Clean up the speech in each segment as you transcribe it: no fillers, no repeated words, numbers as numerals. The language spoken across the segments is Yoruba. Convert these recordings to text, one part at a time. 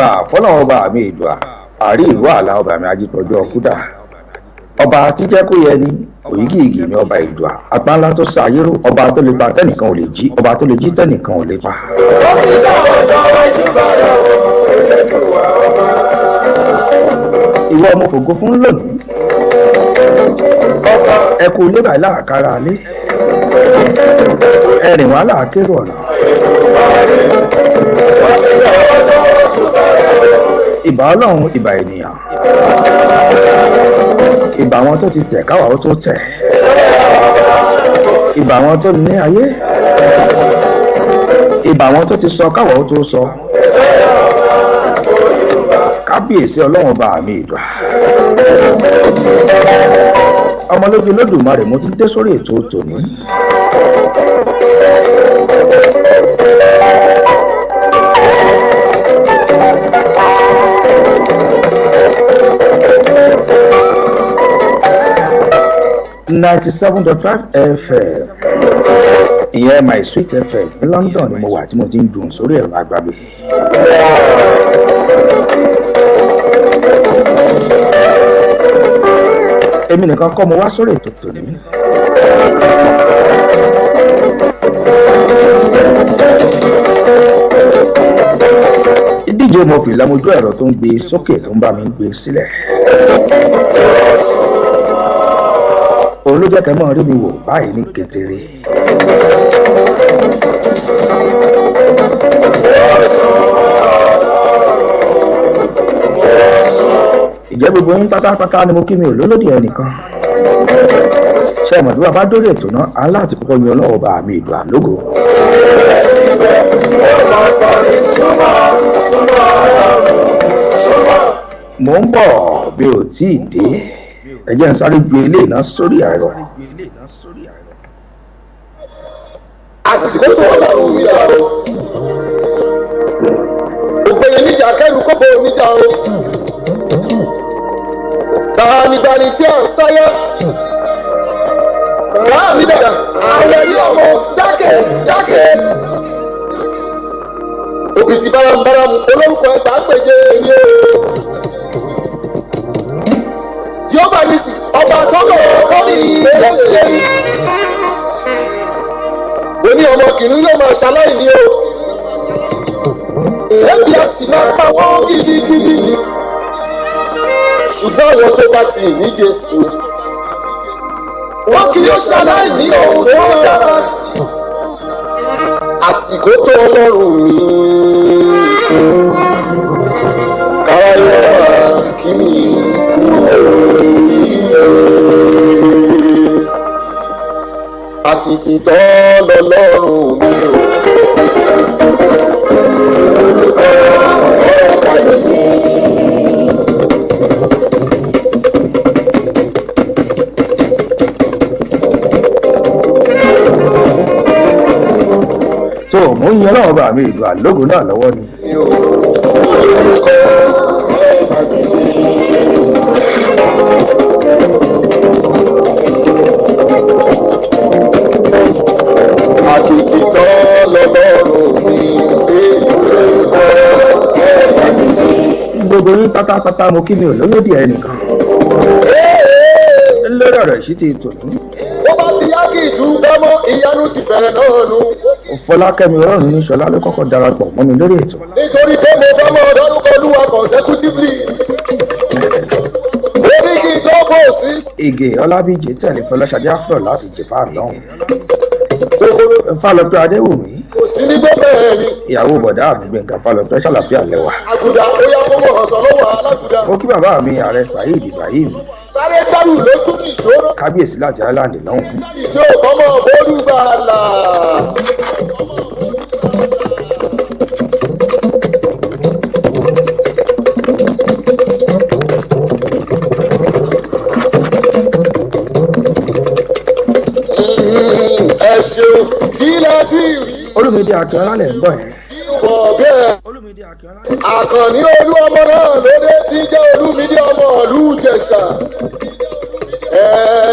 Ìbà fọlọ́run ọba mi ìdùà àrí ìlú àlà ọba mi ajípọ̀jọ́ ọkúdà ọba tí jẹ́ kó yẹ ni òyìgìyìgì mi ọba ìdùà apá ńlá tó sa ayérò ọba tó lè pa tẹ́nìkan ò lè jí ọba tó lè jí tẹ́nìkan ò lè pa. Ìwọ ọmọ fògo fún lónìí ẹ kú ilé báyìí láàkárà alé ẹrìn wàhálà kérò ọ̀nà. Ìbà ọlọ́run ìbà ènìyàn ìbà àwọn tó ti tẹ̀ káwa ó tó tẹ̀ ìbà àwọn tó ní ayé ìbà àwọn tó ti sọ káwa ó tó sọ kábíyèsí ọlọ́run ọba mi ìdùà ọmọlójú Olódùmarè mo ti dé sórí ètò tòní. .97.5 FM ìyẹn my sweet FM ní London ni mo wà tí mo ti ń dùn sórí ẹ̀rọ agbábẹ́. Èmi nìkan kọ́ mo wá sórí ètò tòní. Ìdíje mo fi lámojú ẹ̀rọ tó ń gbé sókè tó ń bá mi gbé sílẹ̀. Òun ló jẹ́ kẹ́ mọ́ rí mi wò báyìí ní kedere. Ìjẹ́ gbogbo yín pátápátá ni mo kí mi ò lólódì ẹnìkan. Ṣé ẹ mọ̀ bí wàá bá dórí ètò náà á láti kọ́kọ́ yan ọlọ́wọ́ bá mi ìlú àlógo. Mò ń bọ̀ bí ò tí ì dé ẹ jẹ́ n sáré gbé ilé náà sórí ẹ̀rọ. Àsìkò tó ọlọ́run mi dà o òpèyè níjà kẹrù kóbó níjà o gbanigbani tí à ń sáyà ráàmì dà àwọn ẹyẹ ọmọ dákẹ́ dákẹ́ òbítí báramúbáramú olórúkọ ẹgbàá péje ní o tí ó bá nísì ọba tó lọ kọ́ ní ìgbésẹ̀ oní ọmọ kìnìún yóò máa ṣaláìní o ebi a sì máa pa wọ́n gidigidi ni ṣùgbọ́n àwọn tó bá ti ní Jésù wọn kì yóò ṣaláìní ohun tó dára àsìkò tó ọlọ́run mi káyọ̀ kí mi kú oríire àkìkìtọ́ lọ́lọ́run mi o. Olùkọ́ ọ̀pá méjì. Tó mò ń yan ọlọ́wọ́ bá mi ìlú àlógo náà lọ́wọ́ ni. Mi ò olùkọ́ ọ̀pá méjì. Àkìkìtọ́ lọ́lọ́run mi olùkọ́ ọ̀pá méjì. Gbogbo yín pátápátá mo kí mi ò lólódì ẹnìkan. Lórí ọ̀rọ̀ ìṣítí tòní. Bó bá ti yá kí ìtú gbámọ́ ìyanu ti bẹ̀rẹ̀ náà nù. Fọlákẹ́mi Ọlọ́run ní Ṣọlá ló kọ́kọ́ darapọ̀ mọ́ mi lórí ètò. Nítorí pé mo fẹ́ mọ dárúkọ Olúwa consecutively. Ó ní kí n tó bò sí. Ìgè Ọlábíjì tẹ̀lé Fọláṣadé Afro láti Japan lọ́hùn. Kòkòrò Fálọpẹ́ Adéwùmí kò sí ní gbọ́dọ̀ ẹ̀ ni. ìyàwó bọ̀dá mi Gbẹ̀ngà Fálọpẹ́ ṣàlàfíà lẹ́wà. Àgùdà ó yá kó mọ̀ ọ̀sán lọ́wọ́ alágùdà. Mo kí bàbá mi ààrẹ Saheed Ibrahim Sáré dárù lójú nìṣó. kábíyèsí láti Ireland lọ́hùn. Ìjọ kọ́mọ bólúgbàlà. Ẹ ṣeun kí lẹ ti rí Olúmídé Akínọlá lẹ̀ ń bọ̀ yẹn. nínú bọ̀ bẹ́ẹ̀. Olúmídé Akínọlá. Àkànní olú ọmọ náà lóde tí jẹ́ Olúmídé ọmọ ìlú Ìjẹ̀ṣà. Ẹ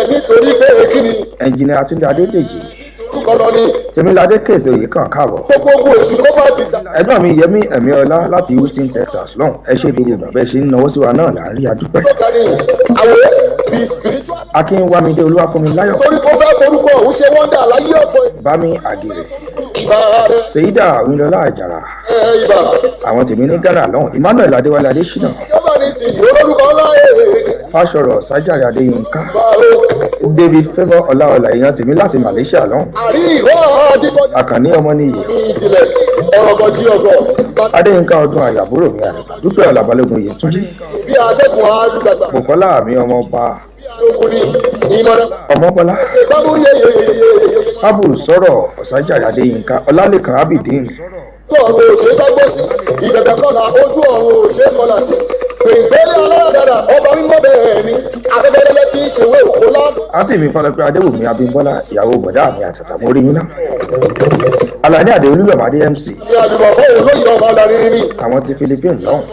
nítorí pé kí ni Ẹnjìnìà Túndé Adédèjì nìkan lọ ni. Tèmiládé kètò yìí kàn káàbọ̀. Gbogbo èṣù kó má dìsà. Ẹ̀gbọ́n mi Yẹmí Ẹ̀míọlá láti Houston, Texas lọ́hùn. Ẹ ṣe gbogbo ìgbà bẹ́ẹ̀ ṣe ń náwó sí wa náà là ń rí adúpẹ́. Akínwámidé Olúwafúnmiláyọ̀. Torí kó fẹ́ forúkọ òun ṣe wọ́ndà láyé ọ̀pọ̀. Bámi Àgèrè. Sèyídà Oyinlọlá Àjàrà. Àwọn tèmi ní Ghana lọ́hùn. Emmanuel Adéwálé Adéṣínà. Fáṣọrọ̀ Sájàre Adéyínká. David Favour Ọláọlá èèyàn tèmi láti Malaysia lọ́hùn. Àkànní Ọmọníyì. Adéyínká ọdún àyàbúrò mi àrẹ̀bà. Dúpẹ́ Ọlábalógun Yètúnjí. Bùkọ́lá mi ọmọọba. Ọmọbọlá. Ábù sọ̀rọ̀ Ọ̀sájàre Adéyínká. Ọlálẹ́kan Abidin. Ọ̀run òṣè gbàgbọ́ sí ìgbàgbà kọlà ojú ọ̀run òṣè kọlà sí gbèǹgbẹ́lẹ́ aláràdàrà ọba mímọ́ bẹ́ẹ̀ ni afẹ́fẹ́lẹ́lẹ́ tí ń ṣèwé òkú lánàá. Àǹtí mi Fọlọ́pẹ́ Adéwùmí Abímbọ́lá ìyàwó bọ̀dá mi àtàtà mo rí yín náà. Alani Adé Olúyọ̀mádé MC. Ní àdùbọ̀ fún òun lóyè ọba ọ̀làrin ni. Àwọn ti Philippines lọ́hùn.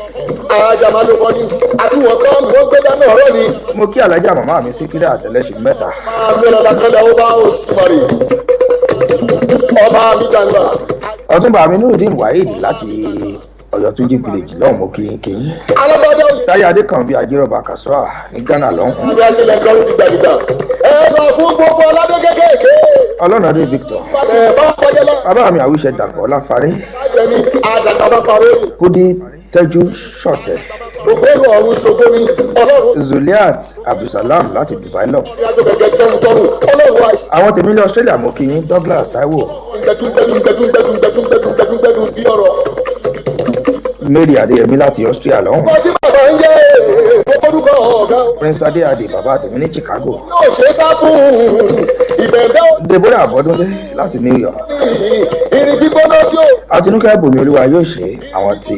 Ajá máa ló kọ́ ni àtúwọ̀n kan ló ń gbé dáná ọ̀rọ̀ ni. Mo kí alájà màmá mi Síkírà àtẹlẹ́sìn mẹ́ta. Máa gbé lọ́la kọ́lá ó bá oṣù mọ̀rì. Ọba mi dàgbà. Ọ̀túnba Aminudeen Waheed láti Ọ̀yọ́túnjí village lọ́hùn mo kí yín kí yín. Alábàdà òye. Táyé Adékànbí Ajírọ̀bà Kàṣọ́à ní Ghana lọ́hùn. Àbí aṣèlè kan dìgbàdìgbà. Ẹ sọ fún gbogbo aládé kékèké. Ọlọ́nàdé Victor. Ẹ bá kọjá lọ. Bàbá mi Àwíṣẹ Dàgbọ́ Láfaré. Májẹ̀mí àdàgbà bá faró. Kúdí Tẹ́jú Ṣọ̀tẹ̀. Gbogbo èrò ọ̀run ṣògo ni Ọlọ́run. Zuliat Abdulsalam láti Dubai lọ. Ìrìnàjò gẹ̀gẹ̀ tẹ̀rù tọrù Ọlọ́run àìsàn. Àwọn tèmi ní Australia mo kí yín Douglas Taiwo. Gbẹdú gbẹdú gbẹdú gbẹdú gbẹdú gbẹdú gbẹdú gbẹdú bí ọ̀rọ̀. Mary Adéyẹmí láti Austria lọ́hùn. Ọtí bàbá ń jẹ́ orúkọ ọ̀gá. Prince Adéadé bàbá tèmi ní Chicago. Yóò ṣe sá fún ìbẹ̀bẹ̀. Deborah Abọ́dúndé láti New York. Irin gbígbóná tí ó. Àtinúkẹ́ Bùnmi Olúwa yóò ṣe àwọn tí.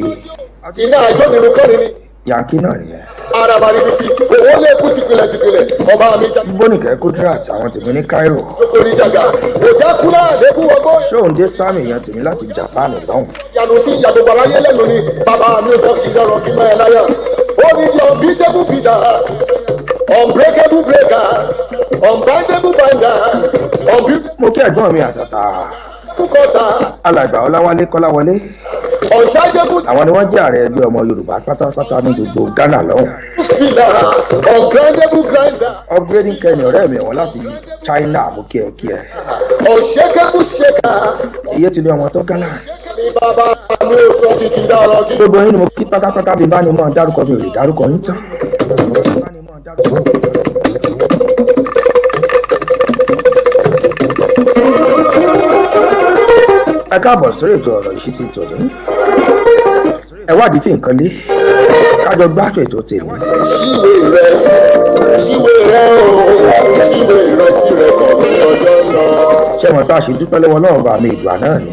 Iná àjọ nínú kọ́ni ni. Yankee náà nìyẹn. Araba ribiti owó lè kú tìpìlẹ̀ tìpìlẹ̀ ọba mi já. Bónìkẹ́ Kudrat àwọn tèmi ní Cairo. Jókòó ní jàgà òjá kúlá àdékù ọgbọ́n. Ṣóǹdé Sami èèyàn tèmi láti Japan lọ́hùn. Ìyanu tí ìyá gbogbo aráyé lẹ́nu ni bàbá mi ò sọ kí lọ́rọ̀ kí mọ́ ẹ láyà. Ó ní di unbeatable beater, unbreakable breaker, unbindable binder, unbeatable. Mo kí ẹ̀gbọ́n mi àtàtà. Kúkọ́ta. Alàgbà Ọláwálé Kọ́láwọlé. Unchargeable. Àwọn ni wọ́n jẹ́ ààrẹ ẹgbẹ́ ọmọ Yorùbá pátápátá ní gbogbo Ghana lọ́hùn. Fìlà ungrindable grinder. Upgrading Kenny ọ̀rẹ́ mi ọ̀wọ́n láti China mo kí ẹ kí ẹ. Unshakable shaker. Iye ti ní ọmọ tó Ghana. Ní bàbá mi ò sọ kìkì dára kí. Gbogbo yín ni mo kí pátápátá bí bá ní mọ́ dárúkọ mi ò lè dárúkọ yín tán. Ẹ káàbọ̀ sórí ètò ọ̀rọ̀ ìṣítí tòní. Ẹ wádìí fi nǹkan lé kájọ gbájú ètò tèmi. Ṣíwé rẹ ṣíwé rẹ o ṣíwé ìrántí rẹ kàn ní ọjọ́ lọ. Ṣé mo bá ṣe dúpẹ́ lọ́wọ́ náà bá mi ìgbà náà ni.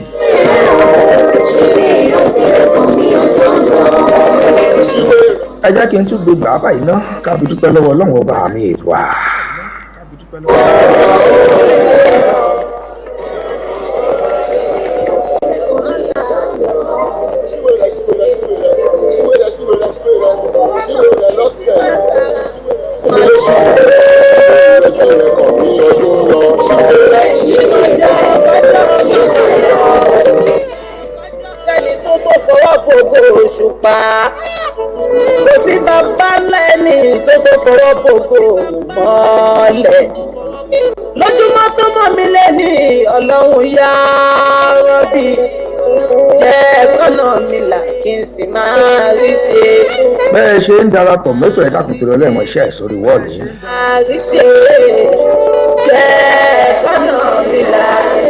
Ṣíwé ìrántí rẹ kàn ní ọjọ́ lọ. Ṣíwé Ẹ jẹ́ kí n tún gbé gbà báyìí ná ká fi dúpẹ́ lọ́wọ́ Ọlọ́run ọba mi ìgbà. ṣíwé rẹ ṣíwé rẹ ṣíwé rẹ ṣíwé rẹ ṣíwé rẹ ṣíwé rẹ ṣíwé rẹ lọ́sẹ̀ omi lóṣù ìrántí rẹ kàn ní ọdún lọ. Ṣíwé rẹ Ṣíwé rẹ ṣíwé rẹ. Ẹni tó tó fọwọ́ bògo òṣùpá kò sí bàbá lẹ́ni tó tó fọwọ́ bògo mọ́lẹ̀. Lójúmọ́ tó mọ́ mi lẹ́ni Ọlọ́run yá rọ́bì jẹ́ kọ́nà mi là kí n sì máa rí ṣe. Bẹ́ẹ̀ ṣe ń darapọ̀ mẹ́tò ẹ̀dá kùtùrù ọlọ́ọ̀mọ iṣẹ́ ẹ̀ sórí wọ́ọ̀lù yìí. Máa rí ṣe jẹ́ kọ́nà mi là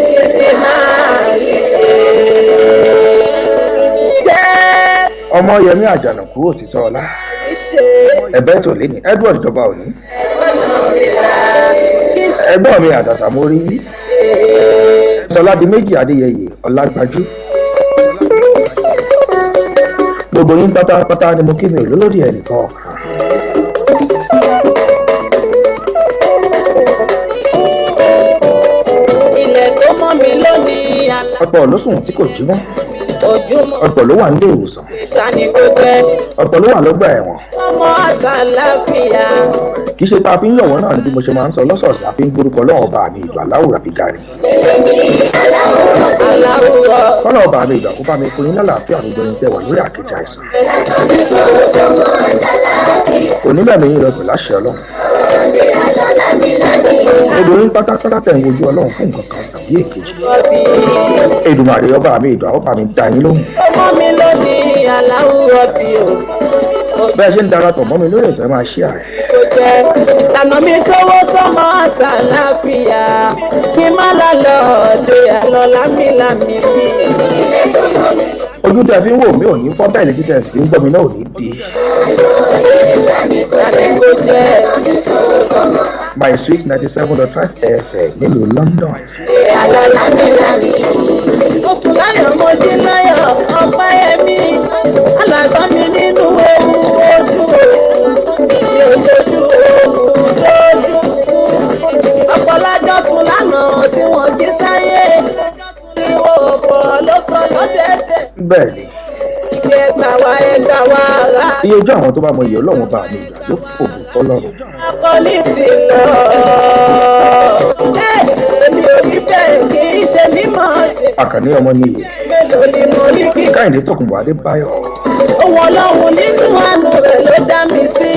kí n sì máa rí ṣe. Jẹ́ Ọmọ Yẹmí Àjànàkú òtítọ́ ọlá. rí ṣe. Ẹ̀bẹ́ tò lé ní Edward ìjọba òní. Ẹ̀gbọ́n mi àtàtà mo rí. Sọládìméjì Adéyẹyè Ọlágbájú. Gbogbo yín pátápátá ni mo kí mi lólórí ẹnìkan ọ̀kan. Ilẹ̀ tó mọ́ mi lónìí àlá Ọ̀pọ̀ ló sùn tí kò jí mọ́. Ojúmọ́ Ọ̀pọ̀ ló wà nílé ìwòsàn. Ìṣàní kò jẹ́. Ọ̀pọ̀ ló wà lọ́gbà ẹ̀wọ̀n. Ọmọ àtàláfíà. Kì í ṣe pé a fi ń yọ̀wọ́ náà ni bí mo ṣe máa ń sọ lọ́sọ̀ọ̀sẹ̀, a fi ń gbórúkọ Ọlọ́run ọba mi ìgbà láwùrà bí ga ni. Aláwùrọ̀. Kọ́lá ọba mi ìgbà kó bá mi fún yín lálàáfíà gbogbo ẹni tẹ́ wà lórí àkejì àìsàn. Onílẹ̀ mi yín lọ pẹ̀lú àṣẹ Ọlọ́run. Gbogbo yín pátápátá tẹ̀ ń wojú Ọlọ́run fún nǹkan kan tàbí èkejì. Ọbí. Èdùmàrè ọba mi ìgbà ọba mi dá yín lóhùn. Ọmọ mi lónìí aláwùrọ̀ bí o. Bẹ́ẹ̀ ṣe ń darapọ̀ mọ́ mi lórí ètò ẹ máa ṣí ààrẹ. Kò jẹ́ lànà mi sówó sọ́mọ àtàláfíà. Kí má lálọ́ ọ̀dẹ àlọ́ lámìlámì bí. Ojú tẹ́ fi ń wò mí ò ní fọ́, bẹ́ẹ̀ létí tẹ́ sì fi ń gbọ́ mi náà ò ní di. Lànà kò jẹ́. My sweet 97.5 FM nílùú London. Àlọ́ lámìlámì. Mo sùn láyọ̀, mo jí láyọ̀, ọpẹ́ ẹ̀mí. Aláṣọ mi nínú ewu ojú oorun. Mi ò dojú oorun lójú kú. Ọ̀pọ̀ lájọ́ sùn lánàá tí wọ́n jí sáyé. Ìwọ ọ̀pọ̀ ló sọ lọ́dẹ̀dẹ̀. Bẹ́ẹ̀ ni, Ìgbẹ́ ẹgbà wá ẹgbà wá rà. iye ojú àwọn tó bá mọ iye Ọlọ́run bá mi ìgbà ló fògo fọlọ́run. Akọ́lé ti lọ. Ẹ èmi ò rí bẹ́ẹ̀, kì í ṣe mímọ́ ṣe. Àkànní ọmọ nìyí. Mélòó ni mo rí kí Káyìndé Tòkunbọ̀ Adébáyọ̀. Ohun Ọlọ́run nínú àánú rẹ̀ ló dá mi sí.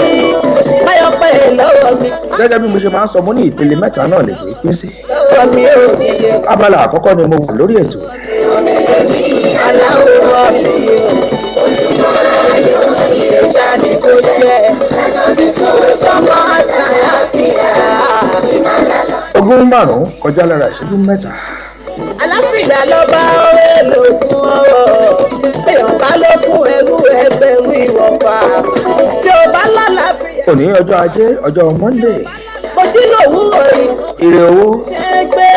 Máyọ̀pẹ̀ lọ́wọ́ mi. Gẹ́gẹ́ bí mo ṣe máa ń sọ, mo ní ìpele mẹ́ta náà lè tó pín sí. Lọ́wọ́ mi ò níye. Abala àkọ́kọ́ ni mo wà lórí ètò. Aláwọ̀ mi ò. Ìrẹsà ni kò jẹ́. Sọmọ àtàlàfíà. 25 kọjá lára ìṣẹ́jú mẹ́ta. Àlàáfíà lọ́ba ọ̀rẹ́ lògùn ọ̀rọ̀. Èèyàn bá lókun ẹrú ẹgbẹ̀rún ìwọ̀fà. Tí o bá lálàáfíà. Òní ọjọ́ ajé, ọjọ́ Monday. Mo jí lòwúrọ̀ yìí. Ire owó, Ṣé é gbé?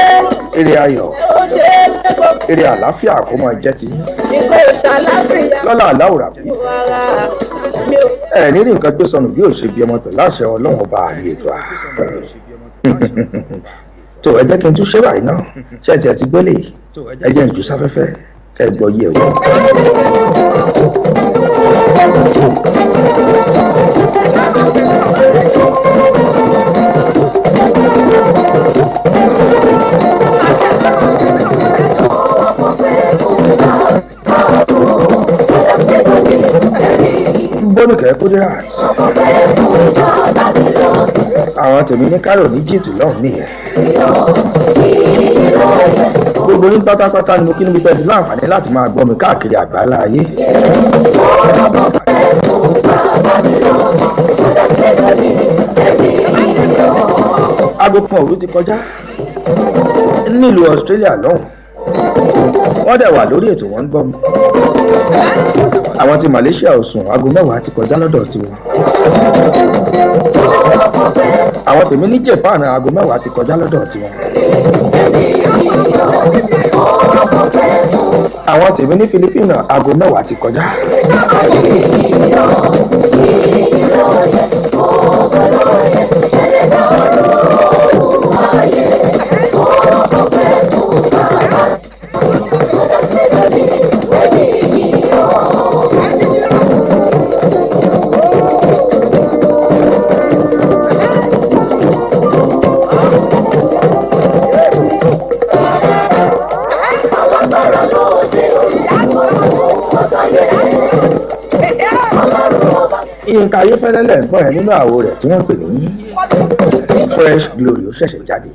ire ayọ̀, Ó ṣe é gbé gbogbo. ire àlàáfíà kó máa jẹ́ ti yín. Ìkó ìṣàlàfíà. Lọ́lá àláwùrà bí. Ara mi ò Ẹ ní rí nǹkan gbé sọnù bí ò ṣe bí ọmọ pẹ̀lú àṣẹ Ọlọ́run ọba àmì ètò à. Tó ẹ jẹ́ kí n tún ṣe báyìí náà, ṣé ẹ tiẹ̀ ti gbélé? Ẹ jẹ́ n jù sáfẹ́fẹ́ kẹ́ ẹ gbọ́ yí ẹ̀ wò. Bónúkẹ́ Kúdírát. Àwọn tèmi ní Cairo ní Egypt lọ́hùn nìyẹn. Gbogbo yín pátápátá ni mo kí níbi tẹ́tí láǹfààní láti máa gbọ́ mi káàkiri àgbáńlá ayé. Aago kan òru ti kọjá nílùú Australia lọ́hùn. Wọ́n dẹ̀ wà lórí ètò, wọ́n ń gbọ́ mi. Àwọn ti Malaysia ò sùn, aago 10 ti kọjá lọ́dọ̀ tiwọn. Àwọn tèmi ní Japan, aago 10 ti kọjá lọ́dọ̀ tiwọn. Àwọn tèmi ní Philippines, aago 10 ti kọjá. Yínká Ayéfẹ́lẹ́ lẹ̀ ń gbọ́ yẹn nínú àwo rẹ̀ tí wọ́n pè ní Fresh Glory, ó ṣẹ̀ṣẹ̀ jáde.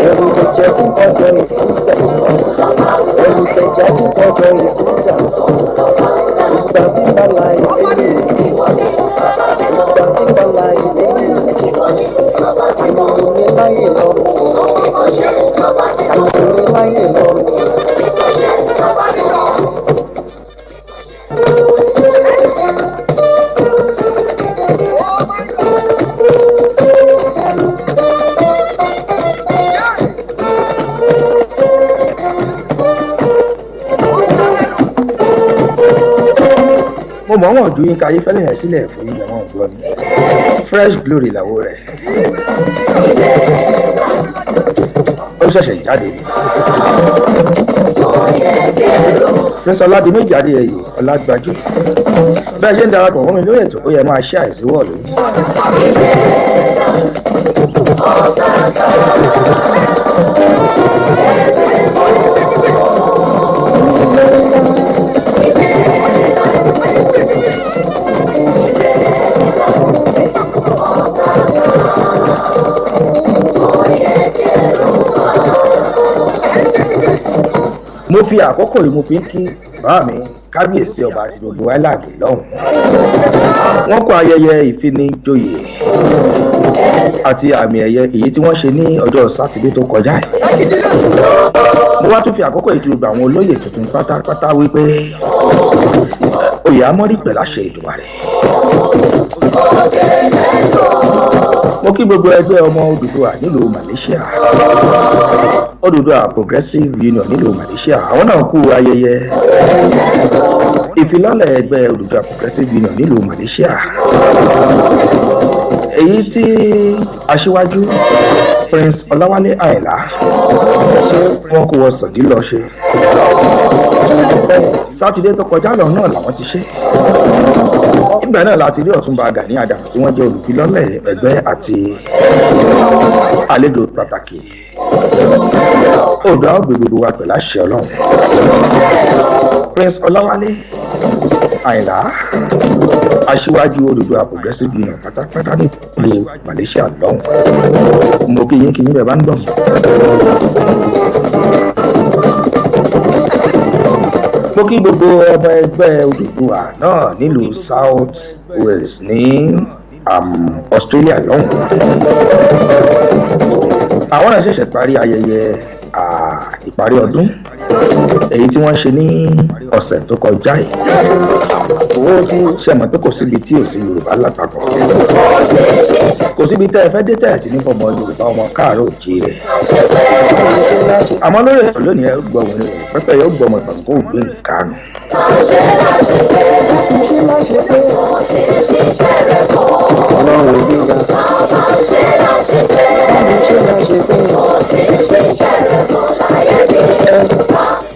Ẹrù jẹ tí kọjọ ìkúdà, ẹrù tẹjà tí kọjọ ìkúdà, ìgbà tí bala ìlẹ́yìn, ìgbà tí bala ìlẹ́yìn, àmọ́ mi láyè lọ́rùn, àmọ́ mi láyè lọ́rùn. mọ̀ wọ́n ju Yínká Ayéfẹ́lẹ́ yẹn sílẹ̀ fún yín ẹ̀wọ̀n gbọ́ ni Fresh Glory làwọ̀ rẹ̀ ó ṣẹ̀ṣẹ̀ jáde ni. Prince Ọládìméjì Adéyẹyè Ọlágbájú bẹ́ẹ̀ ṣe ń darapọ̀ mọ́ mi lórí ètò ó yẹ máa ṣe àìsí wọ́ọ̀lù yìí. Mo fi àkókò yìí mo fi ń kí bàbá mi kábíyèsí ọba àti gbogbo island lọ́hùn. Wọ́n kó ayẹyẹ ìfinijoyè àti àmì ẹ̀yẹ èyí tí wọ́n ṣe ní ọjọ́ sátidé tó kọjá yìí. Mo wá tún fi àkókò yìí kí gbogbo àwọn olóyè tuntun pátápátá wípé oyè amọ́rí pẹ̀lú àṣẹ Èdùmàrè. Mo kí gbogbo ẹgbẹ́ ọmọ Odùduwà nílùú Malaysia, Odùduwà Progressive Union nílùú Malaysia, àwọn náà kú ayẹyẹ ìfilọ́lẹ̀ ẹgbẹ́ Odùduwà Progressive Union nílùú Malaysia, èyí tí aṣíwájú Prince Ọláwálé Àyìnlá wọn kó wọ sọ̀dí lọ ṣe. Sátidé tó kọjá lọ náà làwọn ti ṣe. Ìgbà náà láti rí Ọ̀túnba Gani Adams tí wọ́n jẹ́ olùfilọ́lẹ̀ ẹgbẹ́ àti àlejò pàtàkì. Oòduà ó gbé gbogbo wa pẹ̀lú àṣẹ Ọlọ́run. Prince Ọláwálé Àyìnlá aṣíwájú Odùduwà Progressive Union pátápátá nílùú Malaysia lọ́hùn. Mo kí yín kí yín bẹ́ẹ̀ bá ń gbọ̀n. Mo kí gbogbo ọmọ ẹgbẹ́ Odùduwà náà nílùú South Wales ní Australia lọ́hùn. Àwọn náà ṣẹ̀ṣẹ̀ parí ayẹyẹ ìparí ọdún èyí tí wọ́n ṣe ní ọ̀sẹ̀ tó kọjá yìí. Ṣé mọ̀ pé kò síbi tí ò sí Yorùbá lápapọ̀, kò síbi tẹ́ ẹ fẹ́ dé tẹ́ ẹ ti ní fọmọ Yorùbá ọmọ káàárọ̀ òjíire. Àmọ́ lórí ẹ̀rọ lónìí ẹ gbọ́ wọn pẹ́pẹ́ yóò gbọ́ ọmọ ìpàgọ́ ògbé nǹkan nù.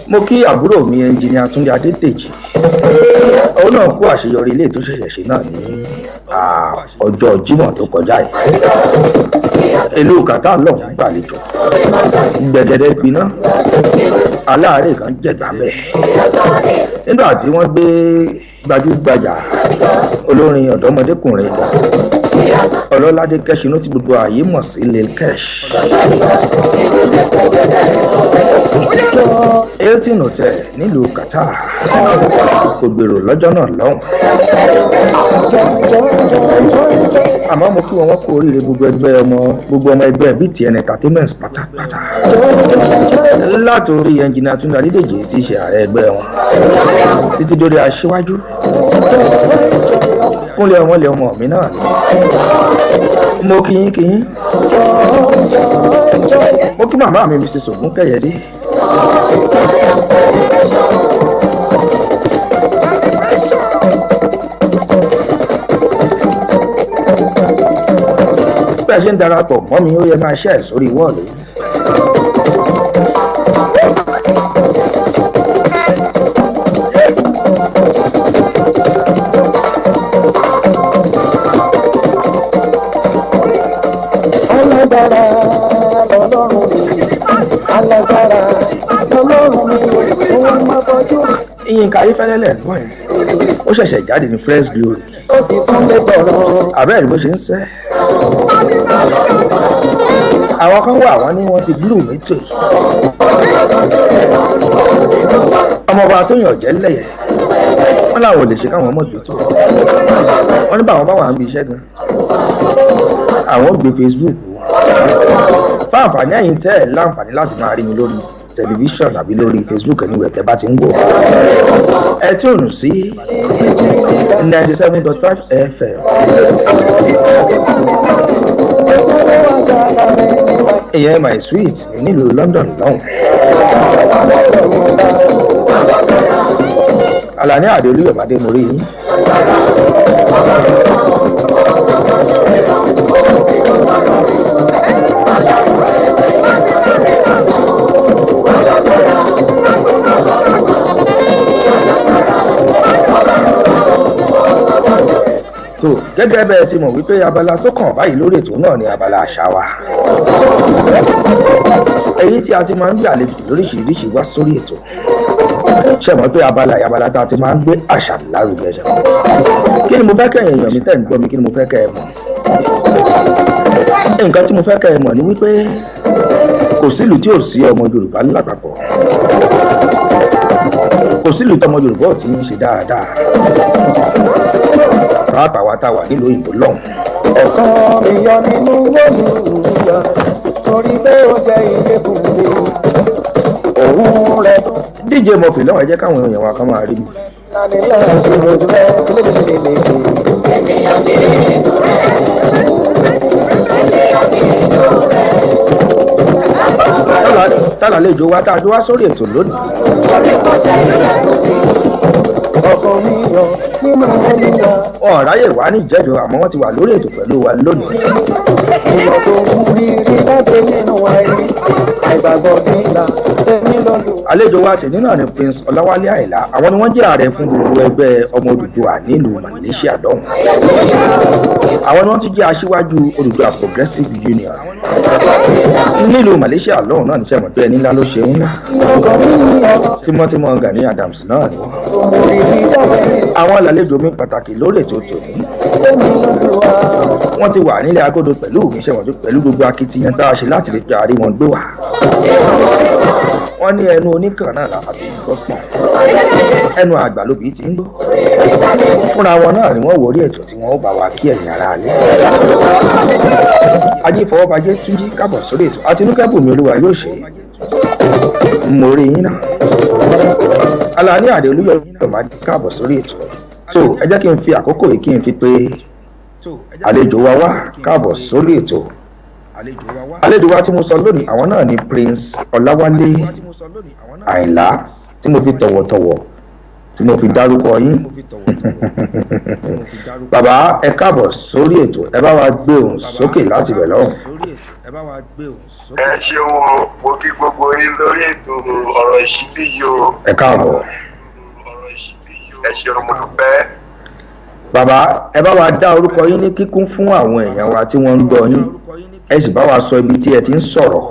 Mo kí àbúrò mi ẹnjìnìà Túndé Adédèjì, òun náà kú àṣeyọrí ilé tó ṣẹ̀ṣẹ̀ ṣe náà ní ọjọ́ Jímọ̀ tó kọjá yìí. Ìlú Qatar lọ́hùn gbàlejò gbẹ̀gẹ̀dẹ̀ gbiná, aláàárẹ̀ kan jẹ̀gbá mẹ́ nígbà tí wọ́n gbé gbajúgbajà olórin ọ̀dọ́mọdékùnrin Ọlọ́ládé Kẹ́ṣinú tí gbogbo ààyè mọ̀ sí Lil Kesh. Hilton Hotel nílùú Qatar kò gbèrò lọ́jọ́ náà lọ́hùn. Àmọ́ mo kí wọn kú oríire gbogbo ẹgbẹ́ ọmọ gbogbo ọmọ ẹgbẹ́ BTN Entertainment pátápátá látòrí ẹnjìnà Túndé Adédèjì tí í ṣe ààrẹ ẹgbẹ́ wọn títí dórí aṣíwájú Kúnlé ọmọlẹ ọmọ mi náà ni mo kí yín kí yín. Mo kí màmá mi Mrs. Ògúnkẹ́yẹdé. Bí a ṣe ń darapọ̀ mọ́ mi ó yẹ máa ṣe ẹ̀ sórí wọ́ọ̀lù yìí. Alágbára lọ́lọ́run mi, alágbára lọ́lọ́run mi, òun máa bọ́jú. Yínká Ayéfẹ́lẹ́ lẹ́ẹ̀gbọ́n yẹn ó ṣẹ̀ṣẹ̀ jáde ní Fresh Glory. Ó sì tún lè gbọ̀rọ̀. Àbẹ́rẹ́ bó ṣe ń sẹ́. Àwọn kan wà wọ́n ní wọ́n ti glue mi tò yìí. Ọmọọba tó yàn jẹ́ lẹ́yẹ̀ wọ́n làwọn ò lè ṣe káwọn ọmọ gbé tó. Wọ́n ní báwọn bá wà ń bí iṣẹ́ gan. Àwọn ò gbé Facebook wọn. Fún àǹfààní ẹ̀yin tẹ́ ẹ̀ láǹfààní láti máa rí mi lórí tẹlifíṣàn àbí lórí Facebook anywhere tẹ́ bá ti ń wò. Ẹ tún sí 97.5 FM. Ìyẹn my sweet nílùú London lọ́hùn. Àlàní Àdé Olúyọ̀mádé mo rí yín. Tó gẹ́gẹ́ bẹ́ẹ̀ ti mọ̀ wípé abala tó kàn báyìí lórí ètò náà ni abala àṣà wa, èyí tí a ti máa ń gbé àlejò lóríṣiríṣi wá sórí ètò. Ṣe mọ̀ pé abala abala tá a ti máa ń gbé àṣà lárugẹ ṣe. Kí ni mo fẹ́ kẹ́yìn èèyàn mi tẹ́ ń gbọ́ mi? Kí ni mo fẹ́ kẹ́ ẹ mọ̀? Nǹkan tí mo fẹ́ kẹ́ ẹ mọ̀ ni wípé kò sílùú tí ò sí ọmọ Yorùbá lápapọ̀, kò sílùú tọmọ Yorùbá ò ti ń ṣe dáadáa, pàápàá wa tá a wà nílùú òyìnbó lọ́hùn. Ọkàn mi yọ nínú Olúwa torí pé ó jẹ́ ilé fún mi. Òun rẹ̀ tó DJ Murphy lọ́wọ́, ẹ jẹ́ káwọn èèyàn wa kan máa rí mi. lani láti rojú rẹ̀ lélelelele. Tálà lè jọ wá tá a jọ wá sórí ètò lónìí. Ọkàn mi yọ nínú Olúwa. Wọn ò ráyè wá ní ìjẹ́jọ́, àmọ́ wọ́n ti wà lórí ètò pẹ̀lú wa lónìí. Ìmọ̀ tó mú rírí jáde nínú àìrí. Àìgbàgbọ́ nílà tẹ̀mí lọ́lù. Àlejò wa tì nínú àná, Prince Ọláwálé Àyìnlá, àwọn ni wọ́n jẹ́ ààrẹ fún gbogbo ẹgbẹ́ ọmọ Odùduwà nílùú Malaysia lọ́hùn. Àwọn ni wọ́n tún jẹ́ aṣíwájú Odùduwà Progressive Union nílùú Malaysia lọ́hùn náà. Níṣẹ́ mọ̀ pé ẹni ńlá ló ṣe ńlá. Ọkàn mi yọ Tímọ́tímọ́ Gani Adams náà ni wọ́n. tó mú rírí jáde nínú Àwọn àlejò mi pàtàkì lórí ètò tòní, tẹ̀mí lọ́lùwà. wọ́n ti wà nílẹ̀ agodo pẹ̀lú mi. Ṣe wọ́n pẹ̀lú gbogbo akitiyan tá a ṣe láti lè gba àrí wọn gbé wá. Wọ́n ní ẹnu oníkàn náà láti gbọ́ pọ̀n, ẹnu àgbà lóbi ti ń gbọ́. Fúnra wọn náà ni wọ́n wò orí ètò tí wọ́n ó bá wa kí ẹ̀yin ará alẹ́. Ajé ìfọwọ́bajé Túnjí, kábọ̀ sórí ètò. Àtinúkẹ́ Bùnmi, Olúwa yóò ṣe é, mo rí yín náà. Alani Àdé Olúyọ̀ máa káàbọ̀ sórí ètò. Tó ẹ jẹ́ kí n fi àkókò yìí kí n fi pé àlejò wa wá káàbọ̀ sórí ètò. Àlejò wa tí mo sọ lónìí, àwọn náà ni Prince Ọláwálé Àyìnlá, tí mo fi tọ̀wọ̀tọ̀wọ̀ tí mo fi dárúkọ yín. Bàbá, ẹ káàbọ̀ sórí ètò. Ẹ bá wa gbé ohùn sókè láti bẹ̀ lọ́hùn. Ẹ ṣeun o, mo kí gbogbo yín lórí ètò ọ̀rọ̀ ìṣítí yìí o. Ẹ káàbọ̀. Ẹ ṣeun, mo dúpẹ́. Bàbá, ẹ bá wa dá orúkọ yín ní kíkún fún àwọn èèyàn wa tí wọ́n ń gbọ́ yín, ẹ sì bá wa sọ ibi tí ẹ ti ń sọ̀rọ̀.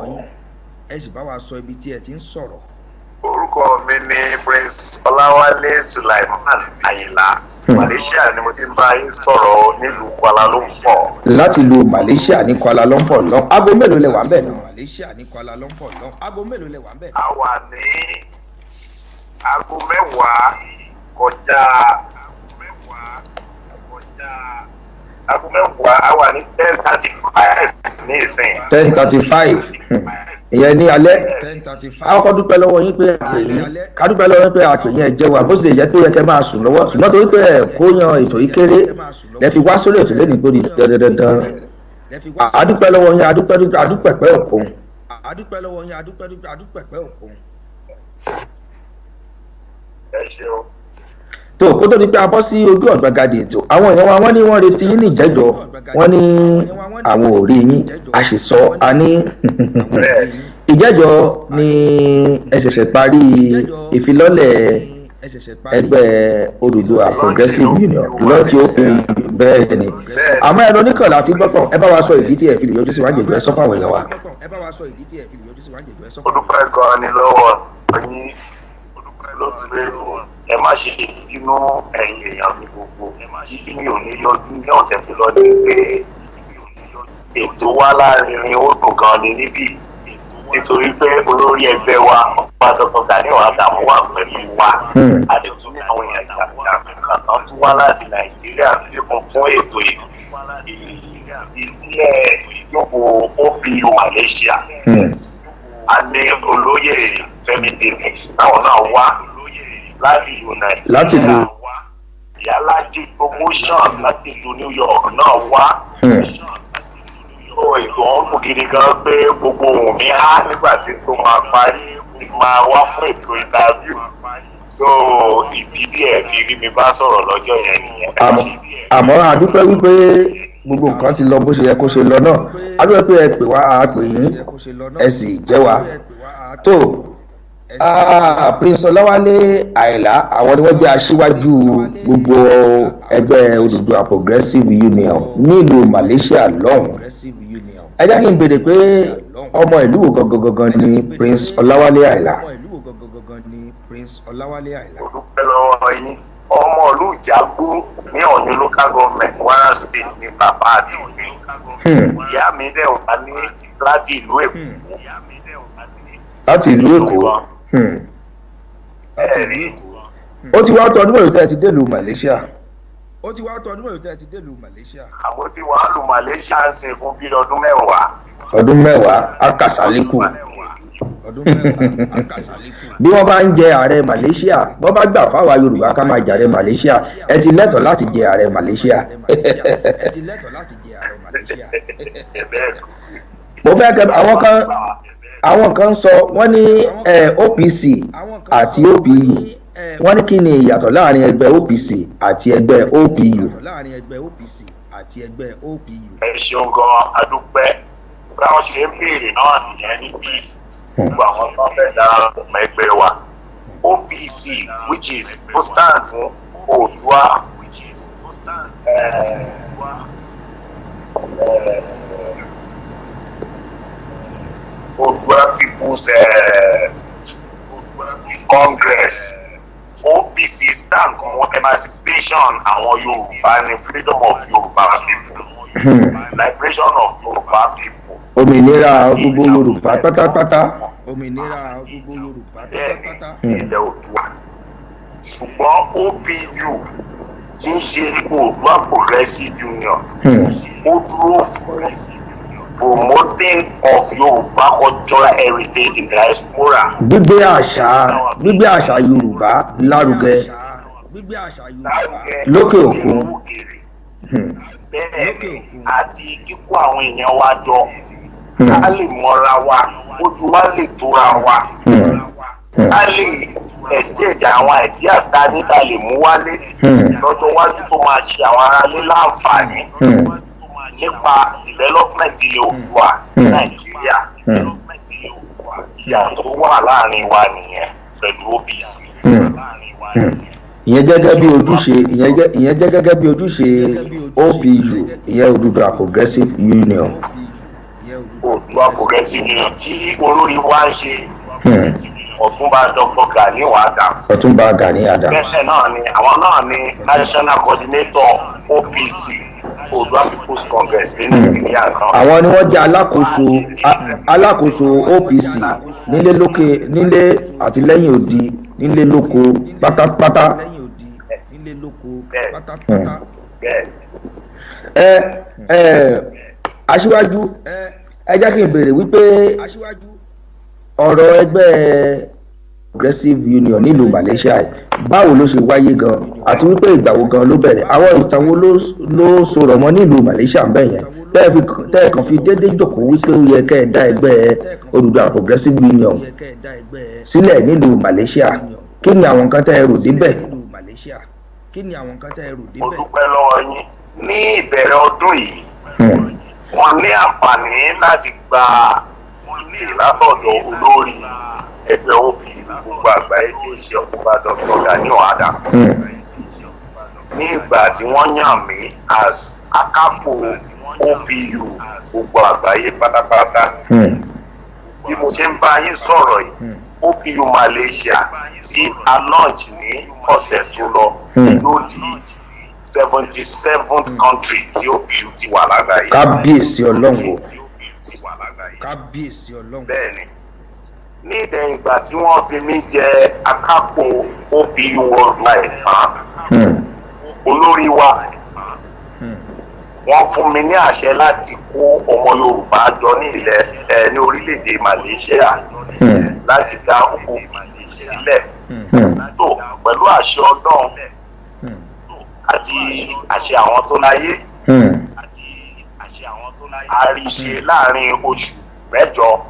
Orúkọ mi ni Prince Ọláwálé Sulaiman Àyìnlá. Malaysia ni mo ti ń bá yín sọ̀rọ̀, nílùú Kuala Lumpur. Láti ìlú Malaysia ní Kuala Lumpur lọ, aago mélòó lẹ wà ń bẹ̀ náà? A wà ní aago 10 kọjá aago 10, a wà ní 10:35 ní ìsìn. 10:35, ìyẹn ní alẹ́. A kọ́kọ́ dúpẹ́ lọ́wọ́ yín pé a pè yín, ká dúpẹ́ lọ́wọ́ yín pé a pè yín, ẹ jẹ́ wa. Bó sì jẹ́ pé ó yẹ kẹ́ máa sùn lọ́wọ́, ṣùgbọ́n torí pé ẹ kó yan ètò yìí kéré lẹ fi wá sórí ètò lẹ́nu ìgbóni dandandandan. A dúpẹ́ lọ́wọ́ yín, a dúpẹ́, a dúpẹ́ pẹ́ òkun. Ẹ ṣeun. Tó kó tó di pé a bọ́ sí ojú ọ̀gbagadè ètò, àwọn èèyàn wa, wọ́n ní wọ́n retí yín ní ìjẹ́jọ́, wọ́n ní àwọn ò rí yín. A sì sọ, a ní ìjẹ́jọ́ ni ẹ ṣẹ̀ṣẹ̀ parí ìfilọ́lẹ̀ ẹgbẹ́ Odùduwà Progressive Union lọ́ọ̀kì òkun. Bẹ́ẹ̀ ni, àmọ́ ẹnu oníkànlá àti gbọ́kàn. Ẹ bá wa sọ ìdí tí ẹ fi lè yọjú sí wájú ìjọ, ẹ sọ fáwọn èèyàn wa. Mo dúpẹ́ gan-an ni lọ́wọ́ yín lótú ètò. Ẹ má ṣe bínú, ẹ̀yin èèyàn mi gbogbo. Títí mi ò ní yọjú ní ọ̀sẹ̀ tó lọ ní pé ètò wa láàrin ó dùn gan ni níbí, nítorí pé olórí ẹgbẹ́ wa, ọba Dr. Gani Adams, wà pẹ̀lú wa. A lè tún ní àwọn èèyàn jàǹkàn kan tún wá láti Nàìjíríà fífún fún ètò ìdílé ìjókòó OPU Malaysia. A ní olóyè Fẹ́mi Davis, táwọn náà wá láti ìlú Nàìjíríà. Láti ìlú. Ìyálájì Promotion láti ìlú New York náà wá. Ó ètò ọ̀hún gidi gan pé gbogbo ohun mi há nígbà tí tó máa parí ti máa wá fún ètò interview. So ìdí tí ẹ fi rí mi bá sọ̀rọ̀ lọ́jọ́ yẹn nìyẹn. Àmọ́ a dúpẹ́ wípé gbogbo nǹkan ti lọ bó ṣe yẹ kó ṣe lọ náà. A dúpẹ́ pé ẹ pè wá, a pè yín, ẹ sì jẹ́ wa. Tó Prince Ọláwálé Àyìnlá, àwọn ni wọ́n jẹ́ aṣíwájú gbogbo ẹgbẹ́ Odùduwà Progressive Union nílùú Malaysia lọ́hùn-ún. Ẹ jẹ́ kí n béèrè pé ọmọ ìlú wo gangan gangan ni Prince Ọláwálé Àyìnlá? Mo dúpẹ́ lọ́wọ́ yín. Ọmọ ìlú Ìjàgbó ní Ọ̀yọ́ local government, Kwara State ní bàbá àti mi. Ìyá mi dẹ̀ wá ní láti ìlú Èkó. Láti ìlú Èkó. Ó ti wá tó ọdún mélòó tẹ́ ẹ ti délùú Malaysia? Àwọn tí wàá lu Malaysia ń ṣe fún bí ọdún 10. Ọdún 10, akásálíkù. Bí wọ́n bá ń jẹ ààrẹ Malaysia, wọ́n bá gbà fáwa Yorùbá ká máa jàre Malaysia, ẹ ti lẹ́tọ̀ọ́ láti jẹ ààrẹ Malaysia. Mo fẹ́ kẹ́ àwọn kan sọ wọ́n ní OPC àti OPU, wọ́n ní kí ni ìyàtọ̀ láàrin ẹgbẹ́ OPC àti ẹgbẹ́ OPU? Ẹ ṣeun gan, adúpẹ́. Báwọn ṣe ń béèrè náà nìyẹn níbí gbogbo àwọn tó ń fẹ́ darapọ̀ mọ́ ẹgbẹ́ wa. OPC, which is ó stand fún Oòduà Oòduà People's Congress. OPC stand fún emancipation àwọn Yorùbá ní freedom of Yorùbá people, liberation of Yorùbá people. Òmìnira gbogbo Yorùbá pátápátá. Bẹ́ẹ̀ni, ilẹ̀ Oòduà. Ṣùgbọ́n OPU tí ń ṣe Oòduà Progressive Union, ó dúró fún promoting of Yorùbá cultural heritage in diaspora. Gbígbé àṣà Yorùbá lárugẹ lókè òkun. Bẹ́ẹ̀ni, àti kíkó àwọn èèyàn wa jọ, ká lè mọra wa, ojú wa lè tóra wa, ká lè exchange àwọn ideas tá a ní, ká lè mú wálé lọ́jọ́ iwájú tó máa ṣe àwọn aráalé láǹfààní nípa development ilẹ̀ Oòduà Nàìjíríà. Ìyàtọ̀ tó wà láàrin wa nìyẹn pẹ̀lú OPC. Ìyẹn gẹ́gẹ́ bí ojúṣe ìyẹn jẹ́ gẹ́gẹ́ bí ojúṣe OPU, ìyẹn Odùduwà Progressive Union. Oòduà Progressive Union tí olórí wa ń ṣe, Ọ̀túnba Dr. Gani Adams. Ọ̀túnba Gani Adams. Bẹ́ẹ̀ náà ni àwọn náà ni national coordinator OPC, Oòduà People's Congress ní Nàìjíríà kan. Àwọn ni wọ́n jẹ́ alákòóso OPC nílé lókè nílé àti lẹ́yìn odi, nílé lóko pátápátá. Ẹ ẹ aṣíwájú, ẹ jẹ́ kí n béèrè wípé ọ̀rọ̀ ẹgbẹ́ Progressive Union nílùú Malaysia, báwo ló ṣe wáyé gan, àti wípé ìgbà wo gan ló bẹ̀rẹ̀? Àwọn ìtàn wo ló sọ̀rọ̀ mọ́ nílùú Malaysia ń bẹ̀ yẹn tẹ́ ẹ kàn fi déédéé jókòó wípé ó yẹ kẹ́ ẹ dá ẹgbẹ́ Odùduwà Progressive Union sílẹ̀ nílùú Malaysia? Kí ni àwọn nǹkan tẹ́ ẹ rò débẹ̀? Mo dúpẹ́ lọ́wọ́ yín. Ní ìbẹ̀rẹ̀ ọdún yìí, wọ́n ní àǹfààní láti gba ìpè látọ̀dọ̀ olórí ẹgbẹ́ OPU gbogbo àgbáyé tí ń ṣe Ọ̀túnba Dr. Gani Adams. Ní ìgbà tí wọ́n yàn mí as akápò OPU gbogbo àgbáyé pátápátá, bí mo ṣe ń bá yín sọ̀rọ̀ yìí, OPU Malaysia tí a launch ní ọ̀sẹ̀ tó lọ ló di 77th country tí OPU ti wà lágbàáyé. Kábíyèsí Ọlọ́run o. Bẹ́ẹ̀ni, ní ìdẹ̀yìn ìgbà tí wọ́n fi mí jẹ akápò OPU worldwide tán, olórí wa wọ́n fún mi ní àṣẹ láti kó ọmọ Yorùbá jọ ní ilẹ̀ ẹ ní orílẹ̀-èdè Malaysia láti dá OPU sílẹ̀. Tó pẹ̀lú àṣẹ Ọlọ́run àti àṣẹ àwọn tó láyé, a rí ṣe láàrin oṣù 8.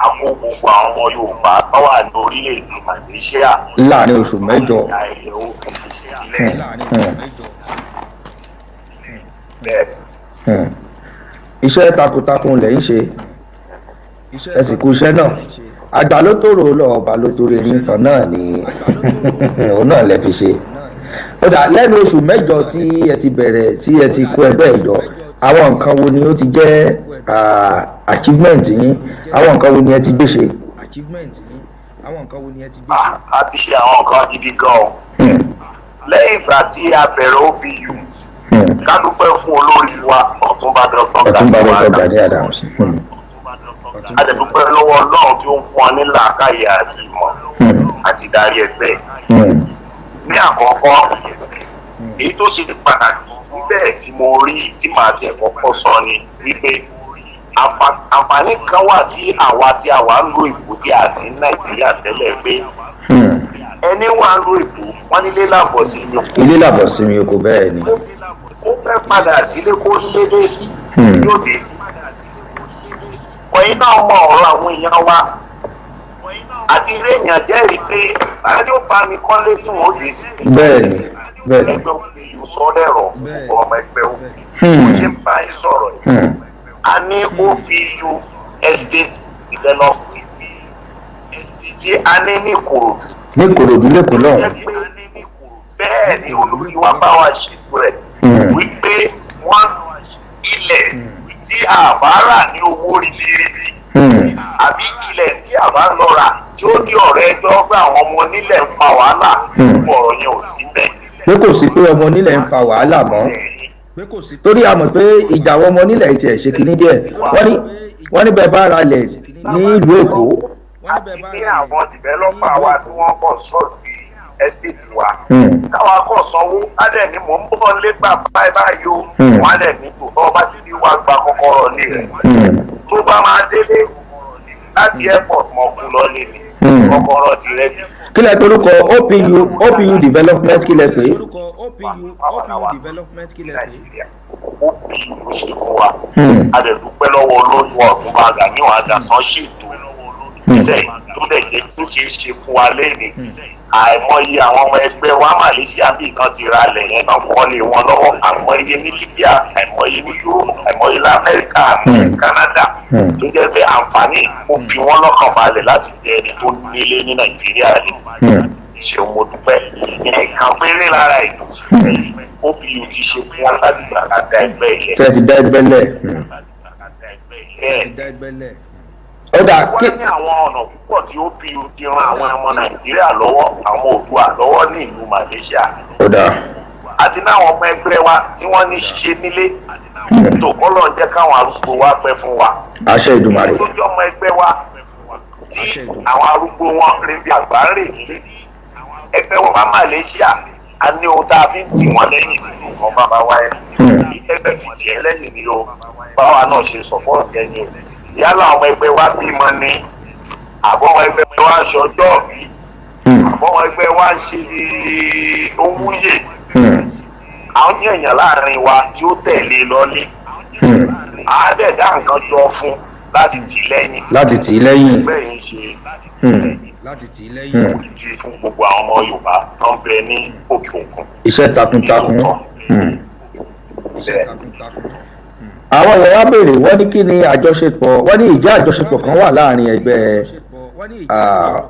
A kó gbogbo àwọn ọmọ Yorùbá tó wà ní orílẹ̀-èdè Malaysia Láàrin oṣù 8. Ìyá ilẹ̀ OPU sílẹ̀ bẹ́ẹ̀. Iṣẹ́ takuntakun lẹ̀ ń ṣe, ẹ sì kú iṣẹ́ náà. Àgbà ló tòrò lọ, ọba ló torí erin fan náà ni òun náà lẹ fi ṣe. Ó dà, lẹ́nu oṣù 8 tí ẹ ti bẹ̀rẹ̀, tí ẹ ti kó ẹgbẹ́ ìjọ, àwọn nǹkan wo ni ó ti jẹ́ achievement yín? Àwọn nǹkan wo ni ẹ ti gbé ṣe? A ti ṣe àwọn nǹkan gidi gan-an lẹ́yìn ìgbà tí a bẹ̀rẹ̀ OPU. Ká dúpẹ́ fún olórí wa, Ọ̀túnba Dr. Ọ̀túnba Gani Dr. Adams. Gani Adams. A dẹ̀ dúpẹ́ lọ́wọ́ Ọlọ́run tí ó ń fún wa ní làákàyè àti ìmọ̀ àti ìdarí ẹgbẹ́. Ní àkọ́kọ́, èyí tó ṣe pàtàkì níbẹ̀ tí mo rí tí màá tiẹ̀ kọ́kọ́ sọ ni wípé àǹfààní kan wà tí àwa tí àwa ń lo ìbò tí a ní Nàìjíríà tẹ́lẹ̀, pé ẹni wà ń lo ìbò, wọ́n nílé làbọ̀ sí mi kú. Ilé làbọ̀ sí mi oko, bẹ́ẹ̀ ni. Ó fẹ́ padà sílé kó lédè sí yóò dé sí. Ọ̀yin náà mọ ọ̀rọ̀ àwọn èèyàn wa àti ilé èèyàn jẹ́rìí pé báyọ̀ ó bá mi kọ́lé tí wọ́n dé sí. Bẹ́ẹ̀ ni, bẹ́ẹ̀ ni. Ẹgbẹ́ OPU sọ lẹ́rọ̀ fún gbogbo ọmọ ẹgbẹ́ OPU. Mo ṣe ń bá yín sọ̀rọ̀ yìí. A ní OPU Estate Development tí a ní ní Ìkòròdú. Ní Ìkòròdú lẹ́kọ̀ọ́ lọ́hùn. Bẹ́ẹ̀ ni, olórí wa bá wa ṣètò rẹ̀ wípé wọ́n ilẹ̀ tí a bá rà ní owó ribiribi àbí ilẹ̀ tí a bá lọ rà tí ó ní ọ̀rẹ́ ẹjọ́ pé àwọn ọmọ onílẹ̀ ń fa wàhálà, gbogbo ọ̀rọ̀ yẹn ò sí bẹ́ẹ̀. Pé kò sí pé ọmọ onílẹ̀ ń fa wàhálà mọ́, torí a mọ̀ pé ìjà àwọn ọmọ onílẹ̀ tiẹ̀ ṣe kinní díẹ̀. Wọ́n ní bẹ́ẹ̀ bá ra ilẹ̀ ní ìlú Èkó. Àti ní àwọn developer wa tí wọ́n construct estate wa, káwa kọ̀ sanwó, á dẹ̀ ní mò ń bọ̀ nígbà báyìí báyìí o. Wọ́n á dẹ̀ ní tòótọ́ bá ti ní wá gba kọ́kọ́rọ́ ní rẹ̀, tó bá máa délé láti airport, mọ̀kú lọ lé mi, kọ́kọ́rọ́ ti rẹ́dí. Kí lẹ torúkọ OPU Development? Kí lẹ pè é? Nàìjíríà, OPU ló ṣe fún wa. A dẹ̀ dúpẹ́ lọ́wọ́ olórí wa, Ọ̀túnba Gani Adams, ṣètò iṣẹ́ tó dẹ̀ jẹ́ tó ṣeé ṣe fún wa lẹ́yìn. Àìmọye àwọn ọmọ ẹgbẹ́ wa Malaysia bí kan ti ra ilẹ̀ yẹn náà kọ́lé wọn lọ́wọ́, àìmọye ní Libya, àìmọye ní Europe, àìmọye ní Amẹ́ríkà, àìmọye ní Canada, tó jẹ́ pé àǹfààní ó fi wọ́n lọ́kàn balẹ̀ láti jẹ́ ẹni tó nílé ní Nàìjíríà ni. Ṣeun, mo dúpẹ́. Ẹ̀ẹ̀kan péré lára ètò tí OPU ti ṣe fún wa láti gbà láti ẹgbẹ́ ilẹ̀. Tẹ́ ti dá ẹgbẹ́ lẹ̀. Bẹ́ẹ̀. Ó dà kí. Wọ́n ní àwọn ọ̀nà púpọ̀ tí OPU ti ran àwọn ọmọ Nàìjíríà lọ́wọ́, àwọn Oòduà lọ́wọ́ ní ìlú Malaysia. Ó dà. Àti náwọn ọmọ ẹgbẹ́ wa tí wọ́n ní ṣiṣẹ́ nílé tó kọ́lọ̀ jẹ́ káwọn arúgbó wa pẹ́ fún wa. Àṣẹ Ìdùmarè. Tó jẹ́ ọmọ ẹgbẹ́ wa tí àwọn arúgbó wọn rí bí àgbà ń rè nílé. Ẹgbẹ́ wa bá Malaysia, a ní ohun tá a fi ń tì wọ́n lẹ́yìn tí nǹkan bá bá wáyé. Ẹgbẹ́ fi tì ẹ́ lẹ́yìn ni o, báwa náà ṣe sọ̀pọ̀ọ̀tì ẹni o. Yálà ọmọ ẹgbẹ́ wa bímọ ni, àbọ̀ ọmọ ẹgbẹ́ wa ń ṣọjọ́ bí, àbọ̀ ọmọ ẹgbẹ́ wa ń ṣe owúyè, àwọn èèyàn láàrin wa tí ó tẹ̀lé lọ́lé, àádẹ́dá nǹkan jọ fún láti tì lẹ́yìn. Láti tì í lẹ́yìn. Ẹgbẹ́ yìí ń ṣe ìdí fún gbogbo àwọn ọmọ Yorùbá tó ń bẹ ní òkè òkun. Iṣẹ́ takuntakun. Bẹ́ẹ̀. Àwọn èèyàn wá béèrè, wọ́n ní kí ni àjọṣepọ̀, wọ́n ní ìjẹ́ àjọṣepọ̀ kan wà láàrin ẹgbẹ́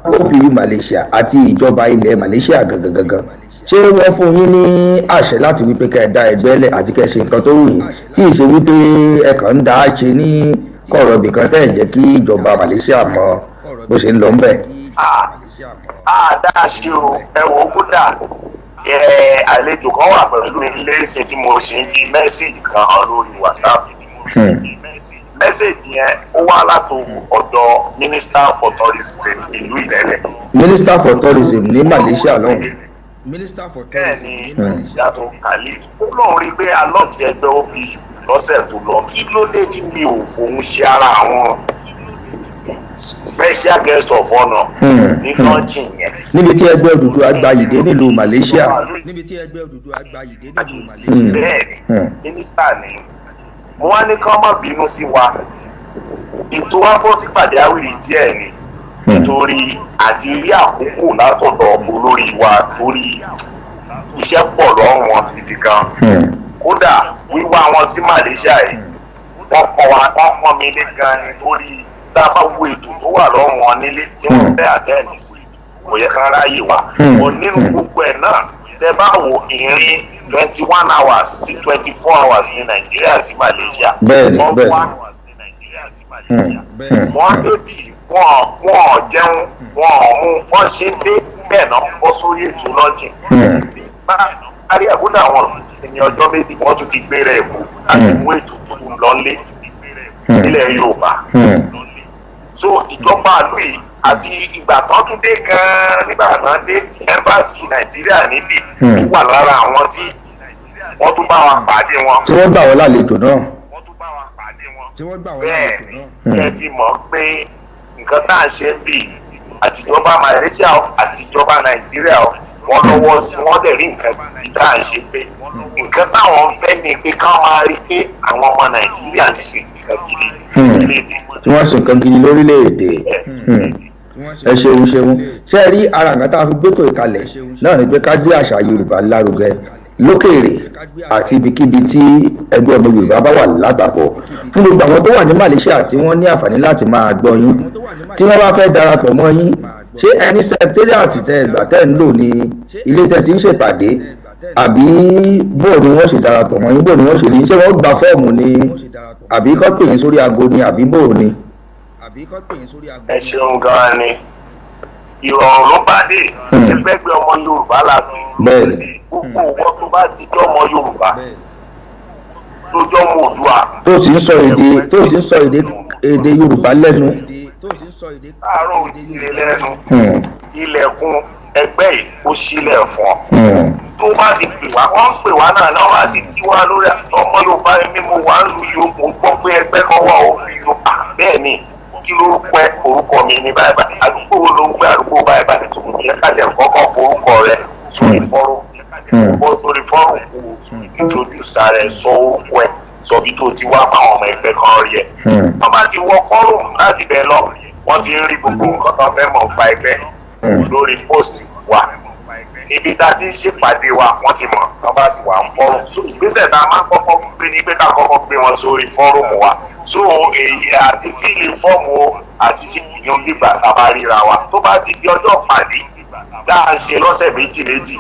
OPU Malaysia àti ìjọba ilẹ̀ Malaysia gangan gangan? Ṣé wọ́n fún yín ní àṣẹ láti wípé kẹ́ ẹ dá ẹgbẹ́ lẹ̀ àti kẹ́ ẹ ṣe nǹkan tó wù yín, tí ì ṣe wípé ẹ kàn ń dá a ṣe ní kọ̀rọ̀ ibìkan tẹ́ ẹ̀ jẹ́ kí ìjọba Malaysia mọ bó ṣe ń lọ ńbẹ̀? A dá a ṣe o. Ẹ wò ó, kódà àlejò kan wà pẹ̀lú mi léṣe tí mo ṣe ń fi message kan hàn lórí WhatsApp. Message yẹn, ó wá látò ọ̀dọ̀ Minister for Tourism ìlú Ìtẹ̀lẹ̀. Minister for Tourism ní Malaysia lọ́hùn. Bẹ́ẹ̀ ni, yàtọ̀ Khalid, ó lóun rí i pé alọ́ọ̀tì ẹgbẹ́ OPU lọ́sẹ̀ tó lọ, kí ló dé tí mi ò fòun ṣe ara àwọn special guest of honour ní launching yẹn. Níbi tí ẹgbẹ́ Odùduwà gbayì dé nílùú Malaysia. Bẹ́ẹ̀ ni, mínísítà ni. Mo wá ní kí wọ́n má bínú sí wa. Ètò wa bọ́ sí pàjáwìrì díẹ̀ ni, nítorí àti rí àkókò látọ̀dọ̀ olórí wa, torí iṣẹ́ pọ̀ lọ́rùn wọn gidi gan. Kódà wíwá wọn sí Malaysia yìí, wọ́n pọ́n wa, wọ́n pọ́n mi lé gan ni, torí tá a bá wo ètò tó wà lọ́rùn wọn nílé tí wọ́n fẹ́ àtẹ́ẹ̀nì sí, kò yẹ kán ráyè wá. Kò nínú gbogbo ẹ̀ náà, tẹ bá wo ìrìn 21 hours sí 24 hours ní Nàìjíríà sí Malaysia. Bẹ́ẹ̀ni, Wọ́n bẹ́ẹ̀ni. wá, wọ́n débì, wọ́n jẹun, wọ́n mú, wọ́n ṣe dé bẹ́ẹ̀ náà bọ́ sórí ètò lọ́jìn. Bá rí àkódà wọn ní ọjọ́ 2, wọ́n tún ti gbéra ẹ̀kọ́ láti mú ètò tó ń lọlé nílẹ̀ Yorùbá. So ìjọba àlú yìí àti ìgbà tán tún dé gan-an, nígbà tán dé, embassy Nàìjíríà níbí tó wà lára àwọn tí wọ́n tún bá wa pàdé wọn. Tí wọ́n gbà wọ́n lálejò náà. Bẹ́ẹ̀ ni, ẹ fi mọ̀ pé nǹkan tá à ń ṣe ń bì, àtijọba Malaysia o, àtijọba Nàìjíríà o, wọ́n lọ́wọ́ sí, wọ́n dẹ̀ rí nǹkan gidi tá à ń ṣe, pé nǹkan táwọn ń fẹ́ ni pé káwọn máa rí pé àwọn ọmọ Nàìjíríà ń ṣe nǹkan gidi lórílẹ̀-èdè. Tí wọ́n ṣe nǹkan gidi lórílẹ̀‐èdè. Ẹ ṣeun ṣeun. Ṣé ẹ rí ara nǹkan tá a fi gbétò ìkalẹ̀ náà ni pé ká gbé àṣà Yorùbá lárugẹ lókèèrè àti ibikíbi tí ẹgbẹ́ ọmọ Yorùbá bá wà lápapọ̀. Fún gbogbo àwọn tó wà ní Malaysia tí wọ́n ní àǹfààní láti máa gbọ́ yín, tí wọ́n bá fẹ́ darapọ̀ mọ́ yín, ṣé ẹni secretariat tẹ ìgbà tẹ́ ń lò ní ilé tẹ́ ti ń ṣèpàdé, àbí bóò ni wọ́n ṣe darapọ̀ mọ́ yín? Bóò ni wọ́n ṣe rí? Ṣé wọ́n gba fọ́ọ̀mù ni, àbí kọ́ pè yín sórí aago ni, àbí bóò ni? Ẹ ṣeun gan-an ni, ìrọ̀rùn ló bá dé. Ṣe gbẹ́gbẹ́ ọmọ Yorùbá la fi gbogbo owó tó bá ti jọ́ ọmọ Yorùbá, tó jọ́ ọmọ Oòduà, tó sì ń sọ èdè Yorùbá lẹ́nu. Láàárọ̀ òjìrè lẹ́nu, ilẹ̀kùn ẹgbẹ́ yìí ó sílẹ̀ fún ọ. Tó bá ti pè wá, wọ́n ń pè wá náà náà, wá ti kí wá lórí ọmọ Yorùbá mi, mo wà ń lu Yorùbá, mo gbọ́ pé ẹgbẹ́ kan wà ó Yorùbá. Bẹ́ẹ̀ ni, kí lórúkọ ẹ? Orúkọ mi ní báyìí báyìí. Àdúgbò wo ló ń gbé? Àdúgbò báyìí báyìí. Tó yẹ ká jẹ kọ́kọ́ forúkọ rẹ sórí fọ́rọ̀, bọ́ sórí fọ́rọ̀, kó introduce rẹ, sọ orúkọ ẹ, sọ bí tó ti wá fáwọn ọmọ ẹgbẹ́ kan rí ẹ. Wọ́n bá ti wọ fọ́rọ̀ láti bẹ̀ lọ, wọ́n ti ń rí gbogbo nǹkan tó fẹ́ mọ̀ nípa ẹgbẹ́ lórí post wa. Ibi tá a ti ń ṣèpàdé wa, wọ́n ti mọ̀ tó bá ti wà ń fọ́rọ̀. So ìgbésẹ̀ tá a máa ń kọ́kọ́ gbé ní pé ká kọ́kọ́ gbé wọn sórí fọ́rọ̀mù wa. So èyí àti fill fọ́ọ̀mù o àti sí ìyọ̀n gbígbà tá a bá ríra wa, tó bá ti di ọjọ́ pàdé tá a ń ṣe lọ́sẹ̀ méjì méjì,